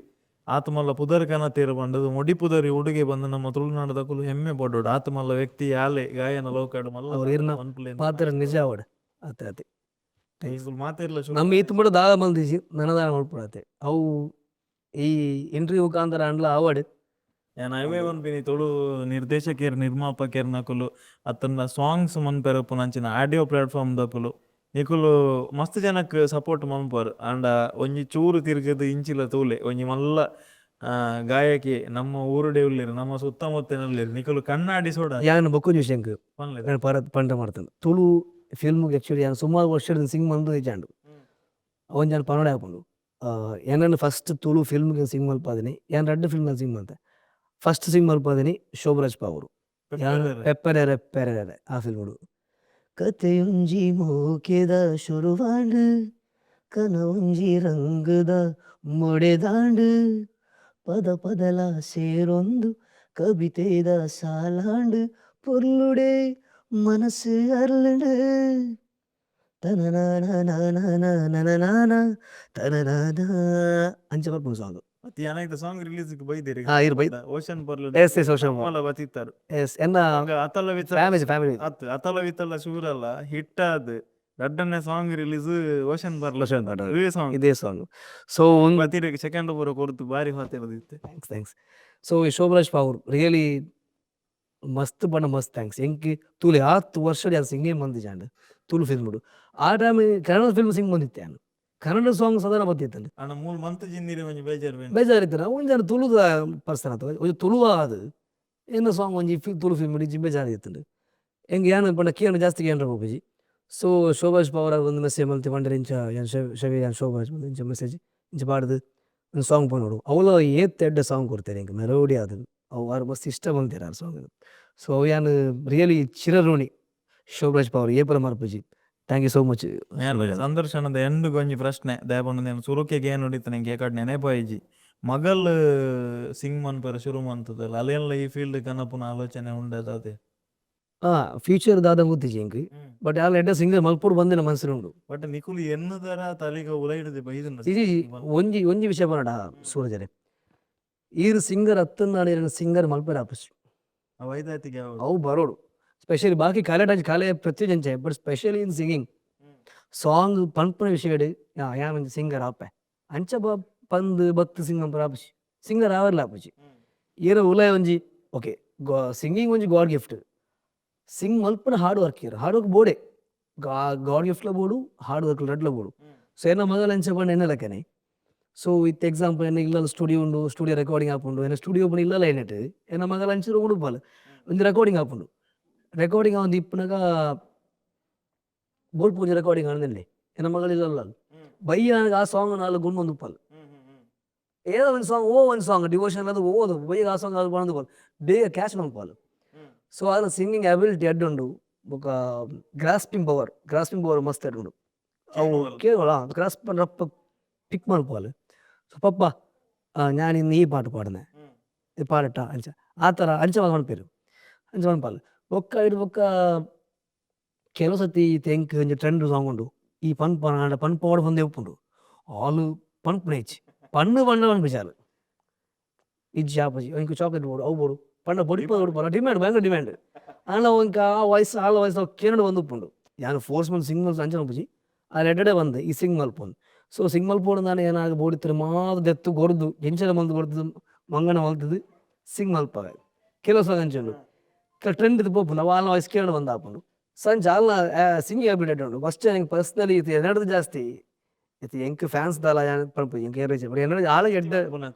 ಆತ್ ಮಲ್ಲ ಪುದರ್ ಕನತೆರ್ ಪಂಡುದು ಮುಡಿ ಪುದರ್ ಉಡುಗೆ ಬಂದು ನಮ್ಮ ತುಳುನಾಡದಕುಲು ಹೆಮ್ಮೆ ಪಡೋಡು ಆತ್ ಮಲ್ಲ ವ್ಯಕ್ತಿ ಯಾಲೆ ಗಾಯನ ಲೋಕಡ್ ಮಲ್ಲ ಅವ್ರು ಇರ್ನ ಪಾತ್ರ ನಿಜ ಆವಡ್ ಅತೆ ಅತೆ. ಮಾತೆರ್ಲ ನಮ್ಮ ಈತ್ ಮುಟ ದಾದ ಮಲ್ದಿಜಿ ನನದಾದ ಮಲ್ಪುಡಾತೆ ಅವು ಈ ಇಂಟರ್ವ್ಯೂ ಮುಖಾಂತರ ಆಂಡಲ ಆವಡ್. ಯಾನ್ ಅವೇ ಪನ್ಪಿನಿ ತುಳು ನಿರ್ದೇಶಕೆರ್ ನಿರ್ಮಾಪಕೆರ್ ನಕುಲು ಅತ್ತಂಡ ಸಾಂಗ್ಸ್ ಮನ್ಪೆರೆ ಉಪ್ಪುನಂಚಿನ ಆಡಿಯೋ ಪ್ಲಾಟ್ಫಾರ್ಮ್ ದಕುಲು ನಿಕುಲು ಮಸ್ತ್ ಜನಕ್ ಸಪೋರ್ಟ್ ಮನ್ಪುವರ್ ಆಂಡ ಒಂಜಿ ಚೂರು ತಿರ್ಗದ್ ಇಂಚಿಲ ತೂಲೆ ಒಂಜಿ ಮಲ್ಲ ಗಾಯಕಿ ನಮ್ಮ ಊರುಡೆ ಉಲ್ಲೆರ್ ನಮ್ಮ ಸುತ್ತಮುತ್ತನೆ ಉಲ್ಲೆರ್ ನಿಕುಲು ಕಣ್ಣಾಡಿಸೋಡ ಯಾನ್ ಬೊಕ್ಕೊಂಜಿ ವಿಷಯ ಎಂಕ್ ಪನ್ಲೆ ಯಾನ್ ಪರ ಪಂಡ ಮರ್ತುಂಡು ತುಳು ಫಿಲ್ಮ್ ಆಕ್ಚುಲಿ ಯಾನ್ ಸುಮಾರು ವರ್ಷಡ್ ಸಿಂಗ್ ಮಂತೊಂದು ಇಜ್ಜಾಂಡ್ ಒಂಜಿ ಯಾನ್ ಪನೊಡೆ ಆಪುಂಡು ಎನನ್ ಫಸ್ಟ್ ತುಳು ಫಿಲ್ಮ್ ಗ್ ಸಿಂಗ್ ಮಲ್ಪಾದಿನಿ ಯಾನ್ ರಡ್ಡ್ ಫಿಲ್ಮ್ ಗ್ ಸಿಂಗ್ ಮಲ್ತೆ ಫಸ್ಟ್ ಸಿಂಗ್ ಮಲ್ಪಾದಿನಿ ಶೋಭರಾಜ್ ಪಾವೂರು ಯಾನ್ ಪೆಪ್ಪರೆರೆ ಪೆರೆರೆ ಆ ಫಿಲ್ಮ್ ಡ್ ಕತೆಯೊಂಜಿ ಮೋಕೆದ ಶುರುವಾಂಡ್ ಕನವೊಂಜಿ ರಂಗ್ ದ ಮೊಡೆದಾಂಡ್ ಪದ ಪದಲ ಸೇರೊಂದು ಕಬಿತೆದ ಸಾಲಾಂಡ್ ಪೊರ್ಲುಡೆ ಮನಸ್ ಅರ್ಲ್ಂಡ್ ತನನನನನನನನನ ತನನನ ಅಂಚ ಬರ್ಪುಂಡು ಸಾಂಗ್. ಯಾನ್ ಐತ ಸಾಂಗ್ ರಿಲೀಸ್ ಗ್ ಬೈದೆರ್ ಹಾ ಇರ್ ಬೈದ್ Ocean Pearl yes yes ocean ಬತ್ತಿತ್ತರ್ ಎಸ್ ಎನ್ನ ಅತಲ ವಿತಲ ಫ್ಯಾಮಿಲಿ ಫ್ಯಾಮಿಲಿ ಅತ್ ಅತಲ ವಿತಲ ಶೂರಲ್ಲ ಹಿಟ್ ಆದ್ ರಡ್ಡನೇ song release ocean pearl ocean pearl ಇದೇ ಸಾಂಗ್ ಇದೇ ಸಾಂಗ್ ಸೊ ಬತ್ತಿರೆಗ್ ಸೆಕೆಂಡ್ ಪೂರ ಕೊರ್ದು ಬಾರಿ ಪಾತೆರ್ದಿತ್ತೆ. Thanks thanks so ಈ ಶೋಭರಾಜ್ ಪಾವೂರ್ ರಿಯಲಿ ಮಸ್ತ್ ಪಂಡ ಮಸ್ತ್ thanks ಎಂಕ್ ತೂಲೆ ಆತ್ ವರ್ಷಡ್ ಯಾನ್ ಸಿಂಗೇ ಮಂತಿಜಾಂಡ್ ತುಳು ಫಿಲ್ಮ್ ಡ್ ಆ ಟೈಮ್ ಕನ್ನಡ ಫಿಲ್ಮ್ ಸಿಂಗ್ ಮಂದಿತ್ತೆ ಯಾನ್ ಕನ್ನಡ ಸಾಂಗ್ ಸಾಧಾರಣ ಬತ್ತಿತ್ತುಂಡು. ಆಂಡ ಮೂಲು ಮಂತ್ ಜಿಂದಿರೆ ಒಂಜಿ ಬೇಜಾರ್ ಬೇನೆ. ಬೇಜಾರ್ ಇತ್ತಿನ ಒಂಜಿ ತುಳುದ ಪರ್ಸನ್ ಅತ ಒಂಜಿ ತುಳುವ ಆದ್ ಎನ್ನ ಸಾಂಗ್ ಒಂಜಿ ತುಳು ಫಿಲ್ಮ್ ಡ್ ಇಜ್ಜಿ ಬೇಜಾರ್ ಇತ್ತುಂಡು ಎಂಕ್ ಯಾನ್ ಪಂಡ ಕೇಂಡ ಜಾಸ್ತಿ ಕೇಂಡ್ರೆ ಪೋಪುಜಿ ಸೊ ಶೋಭರಾಜ್ ಪವರ್ ಒಂದು ಮೆಸೇಜ್ ಮಲ್ತಿ ಪಂಡೆರ್ ಇಂಚ ಯಾನ್ ಶವಿ ಯಾನ್ ಶೋಭರಾಜ್ ಪಂದ್ ಇಂಚ ಮೆಸೇಜ್ ಇಂಚ ಪಾಡ್ದ್ ಒಂಜಿ ಸಾಂಗ್ ಪನೊಡು ಅವ್ಲ ಏತ್ ಎಡ್ಡೆ ಸಾಂಗ್ ಕೊರ್ತೆರ್ ಎಂಕ್ ಮೆಲೋಡಿ ಆದ್ ಅವು ಆರ್ ಮಸ್ತ್ ಇಷ್ಟ ಮಲ್ತೆರ್ ಆ ಸಾಂಗ್ ನ್ ಸೊ ಅವು ಯಾನ್ ರಿಯಲಿ ಚಿರಋಣಿ ಶೋಭರಾಜ್ ಪವರ್ ಏಪಲ ಮರಪುಜಿ thank you so much. ಸಂದರ್ಶನದ ಎಂಡ್ ಗ್ ಒಂಜಿ ಪ್ರಶ್ನೆ ದಾಯೆ ಪಂಡ ಯಾನ್ ಸುರುಕೆ ಕೇನೊಡಿತ್ತಿನ ಎಂಕ್ ಏಕಾಡ್ ನೆನೆಪಾಯಿಜಿ ಮಗಲ್ ಸಿಂಗ್ ಮನ್ಪೆರೆ ಶುರು ಮಂತುದಲ್ ಅಲೆನ್ಲ ಈ ಫೀಲ್ಡ್ ಕನಪುನ ಆಲೋಚನೆ ಉಂಡ ದಾದೆ. ಹಾ ಫ್ಯೂಚರ್ ದಾದ ಗೊತ್ತಿಜ್ಜಿ ಎಂಕ್ ಬಟ್ ಆಲ್ ಎಡ್ಡೆ ಸಿಂಗರ್ ಮಲ್ಪೊಡು ಪಂದಿನ ಮನಸ್ಸುಡು ಉಂಡು. ಬಟ್ ನಿಕುಲು ಎನ್ನುದರ ತಲೆಗ್ ಉಲಯಿಡ್ದ್ ಬೈದುಂಡ. ಇಜ್ಜಿ ಒಂಜಿ ಒಂಜಿ ವಿಷಯ ಪನೊಡ ಸೂರಜರೆ ಈರ್ ಸಿಂಗರ್ ಅತ್ತುಂದಾಂಡ ಇರೆನ್ ಸಿಂಗರ್ ಮಲ್ಪೆರೆ ಆಪುಜಿ. ಅವು ಐದಾತಿಗೆ ಆವೊಡು. ಅವು ಬರೋಡು ಸ್ಪೆಷಲಿ ಬಾಕಿ ಕಲೆ ಕಲೆ ಪ್ರತಿಯೊಂಜಿ ಅಂಚೆ but specially in singing song ಪನ್ಪುನ ವಿಷಯಡ್ ಯಾನ್ ಒಂಜಿ ಸಿಂಗರ್ ಆಪೆ ಅಂಚ ಪಂದ್ ಬತ್ತ್ ಸಿಂಗ್ ಮನ್ಪೆರೆ ಆಪುಜಿ ಸಿಂಗರ್ ಆವರೆಲ ಆಪುಜಿ ಈರ್ ಉಲಾಯಿ ಒಂಜಿ ಓಕೆ ಸಿಂಗಿಂಗ್ ಒಂಜಿ ಗಾಡ್ ಗಿಫ್ಟ್ ಸಿಂಗ್ ಮಲ್ಪುನ ಹಾರ್ಡ್ ವರ್ಕ್ ಇರ್ ಹಾರ್ಡ್ ವರ್ಕ್ ಬೋಡೆ ಗಾಡ್ ಗಿಫ್ಟ್ ಲ ಬೋಡು ಹಾರ್ಡ್ ವರ್ಕ್ ರಡ್ಡ್ಲ ಬೋಡು ಸೊ ಎನ್ನ ಮಗಲ್ ಅಂಚ ಪಂಡ ಎನ್ನ ಲೆಕ್ಕನೆ ಸೊ ಇತ್ತೆ ಎಕ್ಸಾಂಪಲ್ ಎನ್ನ ಇಲ್ಲಲ್ ಸ್ಟುಡಿಯೋ ಉಂಡು ಸ್ಟುಡಿಯೋ ರೆಕಾರ್ಡಿಂಗ್ ಆಪುಂಡು ಎನ್ನ ಸ್ಟುಡಿಯೋ ಪಂಡ ಇಲ್ಲಲ ಎನ್ನಟ್ ಎನ್ನ ಮಗಲ್ ಅಂಚ ಉಡುಪಲ್ ಒಂಜಿ ರೆಕಾರ್ಡಿಂಗ್ ಆಪುಂಡು ರೆಕಾರ್ಡಿಂಗ್ ಆವೊಂದು ಇಪ್ಪುನಗ ಬೋಲ್ಪು ಒಂಜಿ ರೆಕಾರ್ಡಿಂಗ್ ಆಂಡ್ ಎನ್ನ ಮಗಲ್ ಇಲ್ಲಲ್ ಬಯ್ಯ ಆ ಸಾಂಗ್ ನಾಲ್ ಗುಂಡು ಉಪ್ಪಲ್. ಏದ ಒಂಜಿ ಸಾಂಗ್ ಓ ಒಂಜಿ ಸಾಂಗ್ ಡಿವೋಷನಲ್ ಅದು ಓದು ಬಯ್ಯಗ್ ಆ ಸಾಂಗ್ ಅದು ಪನೊಂದು ಪೋದು ಬೇಗ ಕ್ಯಾಚ್ ಮನ್ಪುವಲ್. ಸೊ ಆರ್ನ ಸಿಂಗಿಂಗ್ ಅಬಿಲಿಟಿ ಎಡ್ಡೆ ಉಂಡು ಬೊಕ ಗ್ರಾಸ್ಪಿಂಗ್ ಪವರ್, ಗ್ರಾಸ್ಪಿಂಗ್ ಪವರ್ ಮಸ್ತ್ ಎಡ್ಡೆ ಉಂಡು. ಅವು ಕೇನುವಲ್ ಗ್ರಾಸ್ಪ್ ರಪ್ಪ ಪಿಕ್ ಮನ್ಪುವಲ್. ಸೊ ಪಪ್ಪ ಯಾನ್ ಇನಿ ಈ ಪಾಟ್ ಪಾಡುನೆ ಈ ಪಾಡಟ್ಟ ಅಂಚ ಆ ಥರ ಅಂಚ ಪನ್ಪೆರ್ ಅಂಚ ಪನ್ಪಲ್. ಬೊಕ್ಕ ಐಡ್ ಬೊಕ್ಕ ಕೆಲವು ಸರ್ತಿ ಇತ್ತೆ ಎಂಕ್ ಒಂಜಿ ಟ್ರೆಂಡ್ ಸಾಂಗ್ ಉಂಡು ಈ ಪನ್ಪನ ಆಂಡ ಪನ್ಪೋಡು ಪಂದೇ ಉಪ್ಪುಂಡು ಆಲ್ ಪನ್ಪುನ ಇಜ್ಜಿ ಪನ್ನ್ ಪಂಡ ಪನ್ಪುಜಿ ಆಲ್. ಇಜ್ಜಿ ಆಪುಜಿ ಎಂಕ್ ಚಾಕ್ಲೇಟ್ ಬೋಡು ಅವು ಬೋಡು ಪಂಡ ಬೊಡಿಪದ ಬೋಡು ಡಿಮ್ಯಾಂಡ್ ಭಯಂಕರ ಡಿಮ್ಯಾಂಡ್. ಆಂಡ ಅವು ಎಂಕ್ ಆ ವಯಸ್ಸು ಆಲ್ ವಯಸ್ಸು ಅವು ಕೇನೊಡು ಪಂದ್ ಉಪ್ಪುಂಡು. ಯಾನ್ ಫೋರ್ಸ್ ಮಲ್ತ್ ಸಿಂಗ್ ಮಲ್ತ್ ಅಂಚ ಮಲ್ಪುಜಿ ಆಲ್ ಎಡ್ಡೆಡೆ ಪಂದ್ ಈ ಸಿಂಗ್ ಮಲ್ಪೊಂದು. ಸೊ ಸಿಂಗ್ ಮಲ್ಪೊಡು ಅಂದ್ ಯಾನ್ ಬೋಡಿತ್ತ್ಂಡ ಮಾತ ದೆತ್ತ್ ಕೊರ್ದು ಎಂಚಲ ಮಲ್ತ್ ಕೊರ್ದು ಮಂಗಣ ಮಲ್ತ್ದ್ ಸಿಂಗ್ ಮಲ್ಪವೆ. ಕೆಲವು ಸಲ ಅಂಚ ಉಂಡು ಕೆಲವು ಟ್ರೆಂಡ್ ಪೋಪುಂಡು ಅವು ಆಲ್ನ ವಾಯ್ಸ್ ಕೇನೊಡು ಪಂದ್ ಆಪುಂಡು. ಸೊ ಅಂಚ ಆಲ್ನ ಸಿಂಗಿಂಗ್ ಅಬಿಲಿಟಿ ಎಡ್ಡೆ ಉಂಡು. ಫಸ್ಟ್ ಎಂಕ್ ಪರ್ಸನಲಿ ಎನಡ್ದ್ ಜಾಸ್ತಿ ಇತ್ತೆ ಎಂಕ್ ಫ್ಯಾನ್ಸ್ ದಾಲ ಯಾನ್ ಪನ್ಪುಜಿ ಎಂಕ್ ಏರ್ಲ ಇಜ್ಜೆರ್ ಬಟ್ ಎನಡ್ ಆಲ ಎಡ್ಡೆ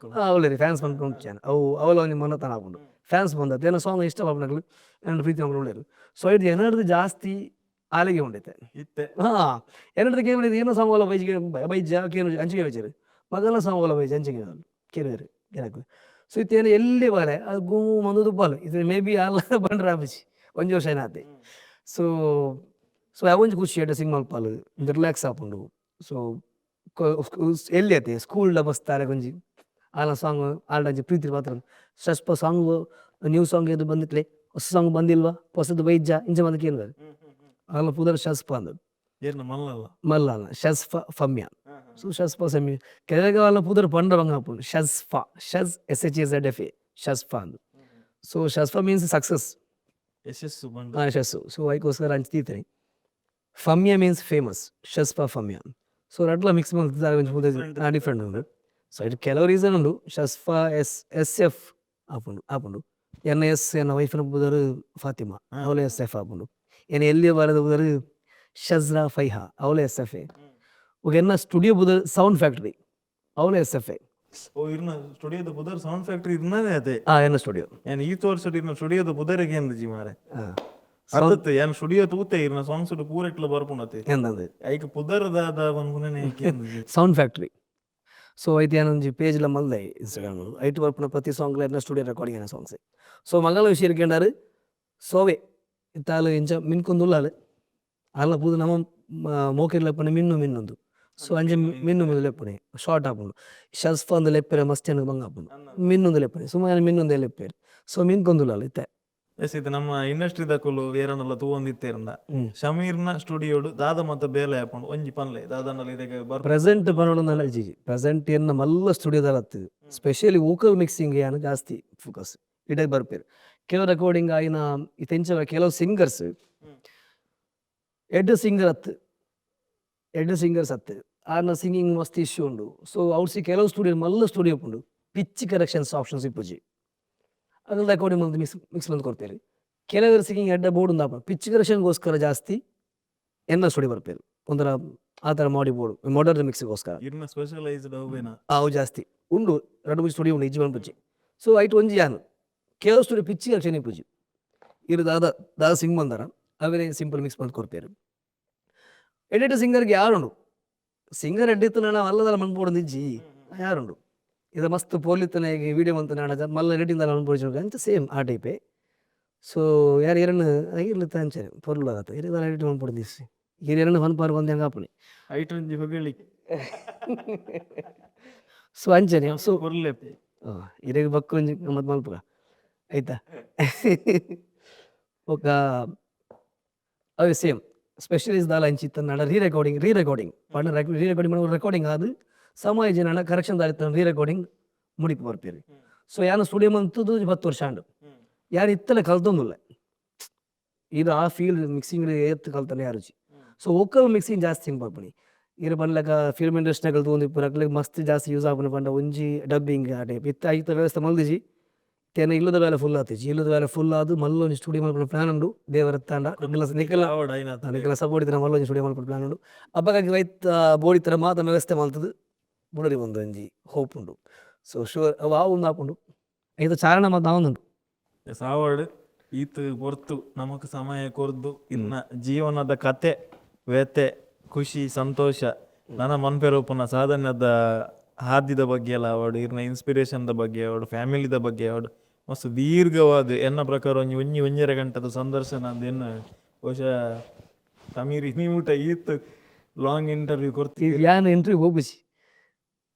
ಉಲ್ಲೆರ್ ಫ್ಯಾನ್ಸ್ ಪನ್ಪುನ ಉಂಡು ಅವು ಅವ್ಲ ಒಂಜಿ ಮನ್ನತನ ಆಪುಂಡು. ಫ್ಯಾನ್ಸ್ ಬಂದತ್ ಎನ್ನ ಸಾಂಗ್ ಇಷ್ಟ ಪನ್ಪುನಕುಲು ಎನನ್ ಪ್ರೀತಿ ಮಲ್ಪುನಕುಲು ಉಲ್ಲೆರ್. ಸೊ ಐಡ್ದ್ ಎನಡ್ದ್ ಜಾಸ್ತಿ ಆಲೆಗೆ ಉಂಡು ಇತ್ತೆ. ಇತ್ತೆ. ಹಾ ಎನಡ್ದ್ ಕೇನುನ ಏನ ಸಾಂಗ್ ಓಲ ಬೈಜ್ ಬೈಜ ಕೇನುಜಿ ಅಂಚ ಕೇನುಜೆರ್. ಮಗಲ್ನ ಸಾಂಗ್ ಓಲ ಬೈಜ ಅಂಚ ಕೇನುವಲ್ ಕೇನುವೆರ್ ಜನಕುಲು. ಸೊ ಇತ್ತೆ ಏನ್ ಎಲ್ಲಿ ಬಾಲೆ ಅದು ಗೂ ಮಂತೊಂದು ಉಪ್ಪಲ್ ಇತ್ತೆ ಮೇ ಬಿ ಆಲ್ ಪಂಡ್ರೆ ಆಪುಜಿ ಒಂಜಿ ವರ್ಷ ಆಯಿನಾತೆ. ಸೊ ಸೊ ಅವೊಂಜಿ ಖುಷಿ ಎಡ್ಡೆ ಸಿಂಗ್ ಮಲ್ಪಲ್ ಒಂಜಿ ರಿಲ್ಯಾಕ್ಸ್ ಆಪುಂಡು. ಸೊ ಎಲ್ಯ ಅತೆ ಸ್ಕೂಲ್ ದ ಮಸ್ತ್ ಆರೆಗ್ ಒಂಜಿ ಆಲ್ನ ಸಾಂಗ್ ಆಲ್ಡ ಒಂಜಿ ಪ್ರೀತಿ ಪಾತ್ರ ಶಸ್ಪ ಸಾಂಗ್ ನ್ಯೂ ಸಾಂಗ್ ಏತ್ ಬಂದಿತ್ಲೆ ಹೊಸ ಸಾಂಗ್ ಬಂದಿಲ್ವಾ ಪೊಸತ್ ಬೈದ್ಜಾ ಇಂಚ ಮಾತ ಕೇನುವೆರ್. ಆಲ್ನ ಪುದರ್ ಶಸ್ಪ ಅಂದ್. ಏರ್ನ ಮಲ್ಲಲ್ಲ? ಮಲ್ಲಲ್ಲ ಶಸ್ಫ ಫಮ್ಯ. ಸೊ ಶಸ್ಫ ಸೆಮಿ ಕೆಲವೆಗ್ ಆಲ್ನ ಪುದರ್ ಪಂಡ ಬಂಗ ಆಪುಂಡು ಶಸ್ಫ ಶಸ್ S H A Z F A ಶಸ್ಫ ಅಂದ್. ಸೊ ಶಸ್ಫ ಮೀನ್ಸ್ ಸಕ್ಸಸ್. ಯಶಸ್ಸು ಪಂಡ. ಯಶಸ್ಸು. ಸೊ ಐಕೋಸ್ಕರ ಅಂಚ ದೀತೆರ್. ಫಮ್ಯ ಮೀನ್ಸ್ ಫೇಮಸ್ ಶಸ್ಫ ಫಮ್ಯ. ಸೊ ರಡ್ಡ್ಲ ಮಿಕ್ಸ್ ಮಲ್ತ್ ದಾದ ಒಂಜಿ ಪುದರ್ ಡಿಫರೆಂಟ್ ಉಂಡು. ಸೊ ಐಟ್ ಕೆಲವು ರೀಸನ್ ಉಂಡು ಶಸ್ಫ ಎಸ್ ಎಸ್ ಎಫ್ ಆಪುಂಡು ಆಪುಂಡು. ಎನ್ನ ಎಸ್ ಎನ್ನ ವೈಫ್ನ ಪುದರ್ ಫಾತಿಮಾ ಅವ್ಲ ಎಸ್ ಎಫ್ ಆಪುಂಡು. ಎನ್ನ ಎಲ್ಯ ಬಾಲೆದ ಪುದರ್ ಶಜ್ರಾ ಫೈಹಾ ಅವ್ಲ ಎಸ್ ಎಫ್ ಎ. ಬೊಕ ಎನ್ನ ಸ್ಟುಡಿಯೋ ಪುದರ್ ಸೌಂಡ್ ಫ್ಯಾಕ್ಟರಿ ಅವ್ಲ ಎಸ್ ಎಫ್ ಎ. ಓ ಇರ್ನ ಸ್ಟುಡಿಯೋದ ಪುದರ್ ಸೌಂಡ್ ಫ್ಯಾಕ್ಟರಿ ಇರ್ನನೇ ಅತೆ. ಎನ್ನ ಸ್ಟುಡಿಯೋ. ಯಾನ್ ಈತ್ ವರ್ಷಡ್ ಇರ್ನ ಸ್ಟುಡಿಯೋದ ಪುದರೇ ಕೇಂದಿಜಿ ಮಾರೆ. ಅತ್ತತ್ ಯಾನ್ ಸ್ಟುಡಿಯೋ ತೂತೆ ಇರ್ನ ಸಾಂಗ್ಸ್ ಡ್ ಪೂರೆಟ್ಲ ಬರ್ಪುಂಡು ಅತೆ. ಎಂದಂದ್. ಐಕ್ ಪುದರ್ ದಾದ ಪನ್ಪುನನೆ ಕೇಂದಿಜಿ. Sound factory. ಸೊ ಐಟ್ ಯಾನ್ ಒಂಜಿ ಪೇಜ್ ಲ ಮಲ್ದೆ ಇನ್ಸ್ಟಾಗ್ರಾಮ್ ಡ್ ಐಟ್ ಬರ್ಪುನ ಪ್ರತಿ ಸಾಂಗ್ ಲ ಎನ್ನ ಸ್ಟುಡಿಯೋ ರೆಕಾರ್ಡಿಂಗ್ ಆಯಿನ ಸಾಂಗ್ಸ್. ಸೊ ಮಂಗಳ ವಿಷಯ ಕೇಂಡಾರ್ ಸೋವೆ ಇತ್ತೆ ಆಲ್ ಇಂಚ ಮಿನ್ಕೊಂದು ಉಲ್ಲಾಲ್ ಆಲ್ನ ಪೂರ ನಮ ಮೋಕೆಡ್ ಲೆಪ್ಪುನೆ ಮಿನ್ನು ಮಿನ್ನುಂದು. ಸೊ ಅಂಚ ಮಿನ್ನು ಮಿನ್ನು ಲೆಪ್ಪುನೆ ಶಾರ್ಟ್ ಆಪುಂಡು. ಶಸ್ಫ ಅಂದ್ ಲೆಪ್ಪೆರೆ ಮಸ್ತ್ ಜನಕ್ ಬಂಗ ಆಪುಂಡು ಮಿನ್ನುಂದು ಲೆಪ್ಪುನೆ ಸುಮಾರು ಜನ ಮಿನ್ನುಂದೇ ಲೆಪ್ಪುವೆರ್. ಸೊ ಮಿನ್ಕೊಂದುಲ್ಲಾಲ್ ಇತ್ತೆ. ಎಸ್ ಇತ್ತೆ ನಮ್ಮ ಇಂಡಸ್ಟ್ರಿದಕುಲು ಏರನಲ ತೂವೊಂದಿತ್ತೆರ್ಂಡ ಶಮೀರ್ನ ಸ್ಟುಡಿಯೋಡು ದಾದ ಮಾತ ಬೇಲೆ ಆಪುಂಡು ಒಂಜಿ ಪನ್ಲೆ ದಾದಾಂಡಲ ಇರೆಗ್ ಬರ್ಪುಂಡು. ಪ್ರೆಸೆಂಟ್ ಪನೊಡುಂದಾಂಡ ಇಜ್ಜಿ ಪ್ರೆಸೆಂಟ್ ಎನ್ನ ಮಲ್ಲ ಸ್ಟುಡಿಯೋದಾಲ ಅತ್ತ್ ಸ್ಪೆಷಲಿ ವೋಕಲ್ ಮಿಕ್ಸಿಂಗ್ ಯಾನ್ ಜಾಸ್ತಿ ಫೋಕಸ್ ಇಡೆಗ್ ಬರ್ಪೆರ್. ಕೆಲವು ರೆಕಾರ್ಡಿಂಗ್ ಆಯಿನ ಇತ್ತೆ ಇಂಚ ಕೆಲವು ಸಿಂಗರ್ಸ್ ಎಡ್ಡೆ ಸಿಂಗರ್ ಅತ್ತ್ ಎಡ್ಡೆ ಸಿಂಗರ್ಸ್ ಅತ್ತ್ ಆರ್ನ ಸಿಂಗಿಂಗ್ ಮಸ್ತ್ ಇಶ್ಯೂ ಉಂಡು. ಸೊ ಔಟ್ಸಿ ಕೆಲವು ಸ್ಟುಡಿಯೋ ಮಲ್ಲ ಸ್ಟುಡಿಯೋ ಉಪ್ಪುಂಡು ಪಿಚ್ ಕರೆಕ್ಷನ್ಸ್ ಆಪ್ಷನ್ಸ್ ಇಪ್ಪುಜಿ ಅಕುಲು ರೆಕಾರ್ಡಿಂಗ್ ಮಲ್ತ್ ಮಿಕ್ಸ್ ಮಿಕ್ಸ್ ಮಲ್ತ್ ಕೊರ್ಪೆರ್. ಕೆಲವೆರ್ ಸಿಂಗಿಂಗ್ ಎಡ್ಡೆ ಬೋಡುಂದು ಆಪುಂಡು ಪಿಚ್ ಕರೆಕ್ಷನ್ಗೋಸ್ಕರ ಜಾಸ್ತಿ ಎನ್ನ ಸ್ಟುಡಿಯೋ ಬರ್ಪೆರ್ ಒಂಥರ ಆ ಥರ ಮಾಡಿ ಬೋಡು ಮಾಡರ್ನ್ ಮಿಕ್ಸ್ಗೋಸ್ಕರ. ಇರ್ನ ಸ್ಪೆಷಲೈಸ್ಡ್ ಅವ್ವೇನಾ? ಅವು ಜಾಸ್ತಿ ಉಂಡು ರಡ್ಡ್ ಮೂಜಿ ಸ್ಟುಡಿಯೋ ಉಂಡು ಇಜ್ಜಿ ಪನ್ಪುಜಿ. ಸೊ ಐಟ್ ಒಂಜಿ ಯಾನ್ ಕೆಲವು ಸ್ಟುಡಿಯೋ ಪಿಚ್ ಕರೆಕ್ಷನ್ ಇಪ್ಪುಜಿ ಇರ್ ದಾದ ದಾದ ಸಿಂಗ್ ಮಲ್ದಾರ ಅವೆನೆ ಸಿಂಪಲ್ ಮಿಕ್ಸ್ ಮಲ್ತ್ ಕೊರ್ಪೆರ್. ಎಡ್ಡೆ ಎಡ್ಡೆ ಸಿಂಗರ್ಗ್ ಯಾರುಂಡು ಸಿಂಗರ್ ಎಡ್ಡೆ ಇತ್ತ್ಂಡ ಮಲ್ಲ ದಾಲ ಮನ್ಪೊಡುಂದು ಇಜ್ಜಿ ಯಾರುಂಡು ಇತ್ತೆ ಮಸ್ತ್ ಪೊರ್ಲು ಇತ್ತಿನ ವಿಡಿಯೋ ಮಲ್ತ್ಂಡ ಮಲ್ಲ ಎಡಿಟಿಂಗ್ ದಾಲ ಮನ್ಪೊಡು ಅಂಚ ಸೇಮ್ ಆ ಟೈಪೇ. ಸೊ ಯಾರ್ ಇರೆನ್ ಇರ್ಲ್ ಇತ್ತೆ ಅಂಚನೆ ಪೊರ್ಲು ಆತ ಇರೆಗ್ ದಾಲ ಎಡಿಟ್ ಮನ್ಪೊಡು ಇಜ್ಜಿ ಈರ್ ಎನನ್ ಪನ್ಪಾರ್ ಪಂದ್ ಎಂಕ್ ಆಪುನಿ. ಐಟ್ ಒಂಜಿ ಹೊಗಳಿಕೆ. ಸೊ ಅಂಚನೆ ಸೊ ಪೊರ್ಲೆಪೆ. ಇರೆಗ್ ಬೊಕ್ಕ ಒಂಜಿ ಗಮ್ಮತ್ ಮಲ್ಪುಗ ಐತ. ಬೊಕ್ಕ ಅವೆ ಸೇಮ್ ಸ್ಪೆಷಲಿಸ್ಟ್ ದಾಲ ಇಂಚ ಇತ್ತ್ಂಡ ರೀ ರೆಕಾರ್ಡಿಂಗ್ ರೀ ರೆಕಾರ್ಡಿಂಗ್ ಪಂಡ ರೀ ರೆಕಾರ್ಡಿಂಗ್ ಪಂಡ ರೆಕಾರ್ಡಿಂಗ್ ಆದ್ ಸಮ ಇಜ್ಜಿಂಡ ಕರೆಕ್ಷನ್ ದಾಲ ಇತ್ತ್ಂಡ ರೀ ರೆಕಾರ್ಡಿಂಗ್ ಮುಡಿಪು ಬರ್ಪೆರ್. ಸೊ ಯಾನ್ ಸ್ಟುಡಿಯೋ ಮಂತುದು ಒಂಜಿ ಪತ್ತ್ ವರ್ಷ ಆಂಡ್ ಯಾನ್ ಇತ್ತೆಲ ಕಲ್ತೊಂದುಲ್ಲೆ ಈರ್ ಆ ಫೀಲ್ಡ್ ಮಿಕ್ಸಿಂಗ್ ಏತ್ ಕಲ್ತಂಡ ಯಾರುಜಿ. ಸೊ ವೋಕಲ್ ಮಿಕ್ಸಿಂಗ್ ಜಾಸ್ತಿ ಪನ್ಪುನಿ ಈರ್ ಪನ್ಲೆಕ ಫಿಲ್ಮ್ ಇಂಡಸ್ಟ್ರಿ ತೂವೊಂದು ಇಪ್ಪುನ ಅಕ್ಲೆಗ್ ಮಸ್ತ್ ಜಾಸ್ತಿ ಯೂಸ್ ಆಪುನ ಪಂಡ ಒಂಜಿ ಡಬ್ಬಿಂಗ್ ಆ ಟೈಪ್ ಇತ್ತೆ ಐತ ವ್ಯವಸ್ಥೆ ಮಲ್ದಿಜಿ. ಇತ್ತೆ ಇಲ್ಲದ ಬೇಲೆ ಫುಲ್ ಆತಿಜಿ ಇಲ್ಲದ ಬೇಲೆ ಫುಲ್ ಆದ್ ಮಲ್ಲ ಒಂಜಿ ಸ್ಟುಡಿಯೋ ಮಲ್ಪುನ ಪ್ಲಾನ್ ಉಂಡು ದೇವರತ್ತಾಂಡ ನಿಕಲ್ನ ನಿಕಲ್ನ ಸಪೋರ್ಟ್ ಇತ್ತಿನ ಮಲ್ಲ ಒಂಜಿ ಸ್ಟುಡಿಯೋ ಮಲ್ಪುನ ಪ್ಲಾನ್ ಉಂಡು. ಅಪಗ ಐತ ಬೋಡಿತ್ತರ ಮಾತ ವ್ಯವಸ್ಥೆ ಮಲ್ತುದು ಬುಡರಿ ಒಂದು ಒಂಜಿ ಹೋಪ್ ಉಂಡು. ಸೊ ಶೂರ್ ಅವು ಆವೊಂದು ಆಪುಂಡು ಐತ ಚಾರಣ ಮಾತ ಆವೊಂದುಂಡು. ಸಾವಡ್ ಈತ್ ಪೊರ್ತು ನಮಕ್ ಸಮಯ ಕೊರ್ದು ಇನ್ನ ಜೀವನದ ಕತೆ ವ್ಯತೆ ಖುಷಿ ಸಂತೋಷ ನನ ಮನ್ಪೆರೆ ಉಪ್ಪುನ ಸಾಧನೆದ ಹಾದಿದ ಬಗ್ಗೆ ಎಲ್ಲ ಆವಡ್, ಇರ್ನ ಇನ್ಸ್ಪಿರೇಷನ್ ದ ಬಗ್ಗೆ ಆವಡ್, ಫ್ಯಾಮಿಲಿದ ಬಗ್ಗೆ ಆವಡ್, ಮಸ್ತ್ ದೀರ್ಘವಾದ್ ಎನ್ನ ಪ್ರಕಾರ ಒಂಜಿ ಒಂಜಿ ಒಂಜರೆ ಗಂಟೆದ ಸಂದರ್ಶನ ಅಂದ್ ಎನ್ನ. ಬಹುಶಃ ಸಮೀರ್ ಇನಿ ಮುಟ ಈತ್ ಲಾಂಗ್ ಇಂಟರ್ವ್ಯೂ ಕೊರ್ತಿಜೆರ್. ಯಾನ್ ಇಂಟರ್ವ್ಯೂ ಪೋಪುಜಿ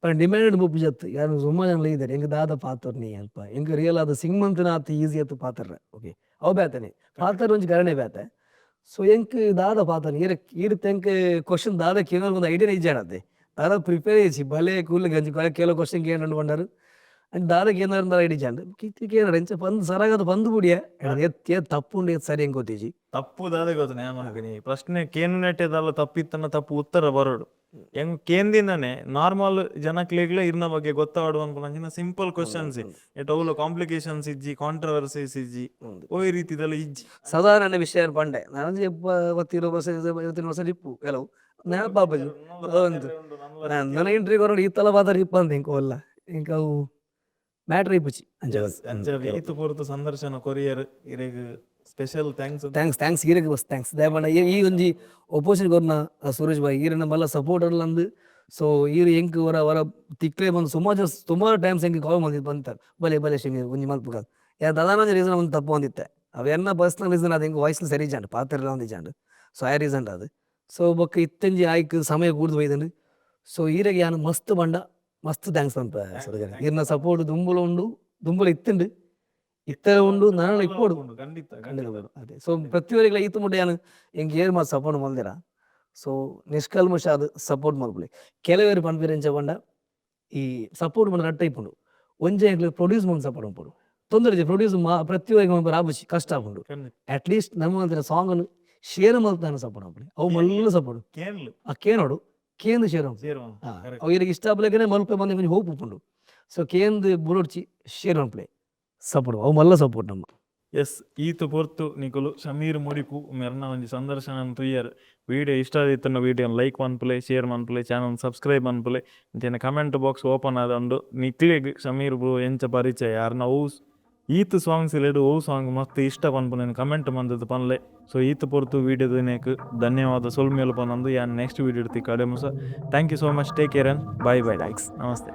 ಪಂಡ ಡಿಮ್ಯಾಂಡ್ ಪೋಪುಜಿ ಅತ್ತ್. ಯಾನ್ ಸುಮಾರು ಜನ ಇದ್ದಾರೆ ಎಂಕ್ ದಾದ ಪಾತೆರ್ನಿ ಅಲ್ಪ ಎಂಕ್ ರಿಯಲ್ ಆದ್ ಸಿಂಗ್ ಮಂತಿನಾತ್ ಈಸಿ ಅತ್ತ್ ಪಾತೆರ್ರೆ. ಓಕೆ, ಅವು ಬೇತೆನೆ, ಪಾತೆರ ಒಂಜಿ ಕರಣೆ ಬೇತೆ. ಸೊ ಎಂಕ್ ದಾದ ಪಾತೆರ್ನಿ, ಈರ್ ಈರ್ ಎಂಕ್ ಕ್ವಶನ್ ದಾದ ಕೇನೊಡು ಪಂದ್ ಐಡಿಯಾನೆ ಇಜ್ಜಾಂಡ್ ಅತ್ತೆ. ದಾದ ಪ್ರಿಪೇರ್ ಇಜ್ಜಿ, ಬಲೆ ಕೂಡ್ಲೆ ಒಂಜಿ ಕೆಲವು ಕ್ವಶನ್ ಕೇನೊಂಡು ಪಂಡರ್. ಅಂಚ ದಾದ ಕೇನೊಡು ಐಡಿಯಾ ಇಜ್ಜಾಂಡ್. ಇತ್ತೆ ಕೇನೊಡು ಎಂಚ ಪಂದ್ ಸರಾಗದ ಪಂದ್ ಬುಡಿಯೆ. ಏತ್ ಏತ್ ತಪ್ಪು ಉಂಡು ಏತ್ ಸರಿ ಎಂಕ್ ಗೊತ್ತಿಜ್ಜಿ. ತಪ್ಪು ದಾದ ಗೊತ್ತುಂಡ ಯಾನ್ ಪನ್ಪಿನಿ, ಪ್ರಶ್ನೆ ಕೇನುನೆಟ್ಟೆ ದಾಲ ತಪ್ಪಿತ್ತಂಡ ತಪ್ಪು ಉತ್ತರ ಬರೊಡು. ಎಂಕ್ ಕೇಂದಿನನೆ ನಾರ್ಮಲ್ ಜನಕ್ಲೆಗ್ಲ ಇರ್ನ ಬಗ್ಗೆ ಗೊತ್ತಾವಡ್ ಪನ್ಪುನಂಚಿನ ಸಿಂಪಲ್ ಕ್ವಶನ್ಸ್. ಏಟ್ ಒವ್ಲ ಕಾಂಪ್ಲಿಕೇಶನ್ಸ್ ಇಜ್ಜಿ, ಕಾಂಟ್ರವರ್ಸೀಸ್ ಇಜ್ಜಿ, ಒವ್ವೆ ರೀತಿದಲ ಇಜ್ಜಿ. ಸಾಧಾರಣ ವಿಷಯ ಪಂಡೆ ನಾನೊಂಜಿ 10 20 ವರ್ಷ 25 ವರ್ಷ ಇಪ್ಪು ಕೆಲವು ನೆನಪಾಪುಜಿ. ಒಂದು ನನ್ನ ಇಂಟರ್ವ್ಯೂ ಕೊರೊಡು ಇತ್ತಲ ಪಾತೆರ ಇಪ್ಪಂದ್ ಎಂಕ್ ಓಲ್ಲ ಎಂಕ್ ಅವು ಮ್ಯಾಟ್ರ್ ಇಪ್ಪುಜಿ ಅಂಚ. ಅಂಚ ಈತ್ ಪೊರ್ತು ಸಂದರ್ಶನ ಕೊರಿಯರ್, ಇರೆಗ್ ಸ್ಪೆಷಲ್ thanks. Thanks, thanks ಈರೆಗ್ ಬಸ್ thanks. ದಾಯೆ ಪಂಡ ಈ ಒಂಜಿ ಒಪೋಸಿಟ್ ಕೊರ್ನ ಸೂರಜ್ ಬಾಯ್ ಈರೆನ ಮಲ್ಲ ಸಪೋರ್ಟರ್ ಅಂದ್. ಸೊ ಈರ್ ಎಂಕ್ ಒರ ಒರ ತಿಕ್ಲೆ ಬಂದು ಸುಮಾರು ಜನ ಸುಮಾರು ಟೈಮ್ಸ್ ಎಂಕ್ ಕಾಲ್ ಮಲ್ತ್ ಪಂತರ್, ಬಲೆ ಬಲೆ ಶಮೀರ್ ಒಂಜಿ ಮಲ್ಪುಗ. ಯಾನ್ ದಾದಾನ ಒಂಜಿ ರೀಸನ್ ಒಂಜಿ ತಪ್ಪು ಒಂದಿತ್ತೆ, ಅವು ಎನ್ನ ಪರ್ಸನಲ್ ರೀಸನ್ ಅದು, ಎಂಕ್ ವಾಯ್ಸ್ ಸರಿ ಇಜ್ಜಾಂಡ್, ಪಾತೆರ್ಲ ಒಂಜಿ ಇಜ್ಜಾಂಡ್. ಸೊ ಆಯೆ ರೀಸನ್ ಅದು. ಸೊ ಬೊಕ್ಕ ಇತ್ತೊಂಜಿ ಆಯ್ಕ್ ಸಮಯ ಕೂಡ್ದು ಬೈದ್ಂಡ್. ಸೊ ಈರೆಗ್ ಯಾನ್ ಮಸ್ತ್ ಪಂಡ ಮಸ್ತ್ thanks ಪನ್ಪೆ ಸೂರಜ್. ಈರ್ನ ಸಪೋರ್ಟ್ ದುಂಬುಲ ಉಂಡು, ದುಂಬುಲ ಇತ್ತ್ಂಡ್, ಇತ್ತೆ ಉಂಡು, ನನಲ ಇಪ್ಪೊಡು. ಖಂಡಿತ. ಖಂಡಿತ. ಅದೇ, ಸೊ ಪ್ರತಿಯೊರಿಗ್ಲ ಈತ್ ಮುಟ್ಟ ಯಾನ್ ಎಂಕ್ ಏರ್ ಮಾತ ಸಪೋರ್ಟ್ ಮಲ್ದೆರ, ಸೊ ನಿಷ್ಕಲ್ಮಶ ಆದ್ ಸಪೋರ್ಟ್ ಮಲ್ಪುಲೆ. ಕೆಲವೆರ್ ಪನ್ಪೆರ್ ಎಂಚ ಪಂಡ, ಈ ಸಪೋರ್ಟ್ ಪಂಡ ರಡ್ಡ್ ಟೈಪ್ ಉಂಡು. ಒಂಜಿ ಎಂಕ್ಲೆ ಪ್ರೊಡ್ಯೂಸ್ ಮಲ್ತ್ ಸಪೋರ್ಟ್ ಮಲ್ಪೊಡು, ತೊಂದರೆ ಇಜ್ಜಿ. ಪ್ರೊಡ್ಯೂಸ್ ಮಾ ಪ್ರತಿಯೊರಿಗ್ ಮಲ್ಪೆರೆ ಆಪುಜಿ, ಕಷ್ಟ ಆಪುಂಡು. ಖಂಡಿತ. ಅಟ್ ಲೀಸ್ಟ್ ನಮ್ಮ ಮಲ್ತಿನ ಸಾಂಗ್ ನ್ ಶೇರ್ ಮಲ್ತ್ಂಡ ಸಪೋರ್ಟ್ ಮಲ್ಪುಲೆ, ಅವು ಮಲ್ಲ ಸಪೋರ್ಟ್. ಕೇನ್ಲು. ಆ ಕೇನೊಡು, ಕೇಂದ್ ಶೇರ್ ಮಲ್ಪುಲೆ. ಶೇರ್. ಅವು ಇರೆಗ್ ಇಷ್ಟ ಆಪುಲೆಕನೆ ಮಲ್ಪೆ ಪಂದ್ ಒಂಜಿ ಹೋಪ್ ಉಪ್ಪುಂಡು. ಸೊ ಕೇಂದ್ ಬುಡೊಡ್ಚಿ, ಶೇರ್ ಮಲ್ಪುಲೆ, ಸಪೋರ್ಟ್ ಅವು ಮಲ್ಲ ಸಪೋರ್ಟ್ ನಮ್ಮ. ಎಸ್, ಈತ್ ಪೊರ್ತು ನಿಕುಲು ಶಮೀರ್ ಮುಡಿಪು ಮೆರ್ನ ಒಂಜಿ ಸಂದರ್ಶನ ತೂಯರ್. ವಿಡಿಯೋ ಇಷ್ಟ ಆದಿತ್ತಂಡ ವಿಡಿಯೋ ಲೈಕ್ ಮನ್ಪುಲೆ, ಶೇರ್ ಮನ್ಪುಲೆ, ಚಾನಲ್ ಸಬ್ಸ್ಕ್ರೈಬ್ ಮನ್ಪುಲೆ. ಅಂಚೆನೆ ಕಮೆಂಟ್ ಬಾಕ್ಸ್ ಓಪನ್ ಆದುಂಡು. ನಿಕ್ಲೆಗ್ ಶಮೀರ್ ಬ್ರೋ ಎಂಚ ಪರಿಚಯ, ಅರ್ನ ಒವು ಈತ್ ಸಾಂಗ್ಸ್ ಲೆಡ್ ಒವು ಸಾಂಗ್ ಮಸ್ತ್ ಇಷ್ಟ ಪನ್ಪುನೆನ್ ಕಮೆಂಟ್ ಮಂತುದು ಪನ್ಲೆ. ಸೊ ಈತ್ ಪೊರ್ತು ವಿಡಿಯೋ ತೂಯಿನೆಕ್ ಧನ್ಯವಾದ, ಸೊಲ್ಮೆಲು ಪನೊಂದು ಯಾನ್ ನೆಕ್ಸ್ಟ್ ವಿಡಿಯೋ ತಿಕ್ಕಡೆ ಮುಸ. Thank you so much, take care and bye bye. Thanks. Namaste.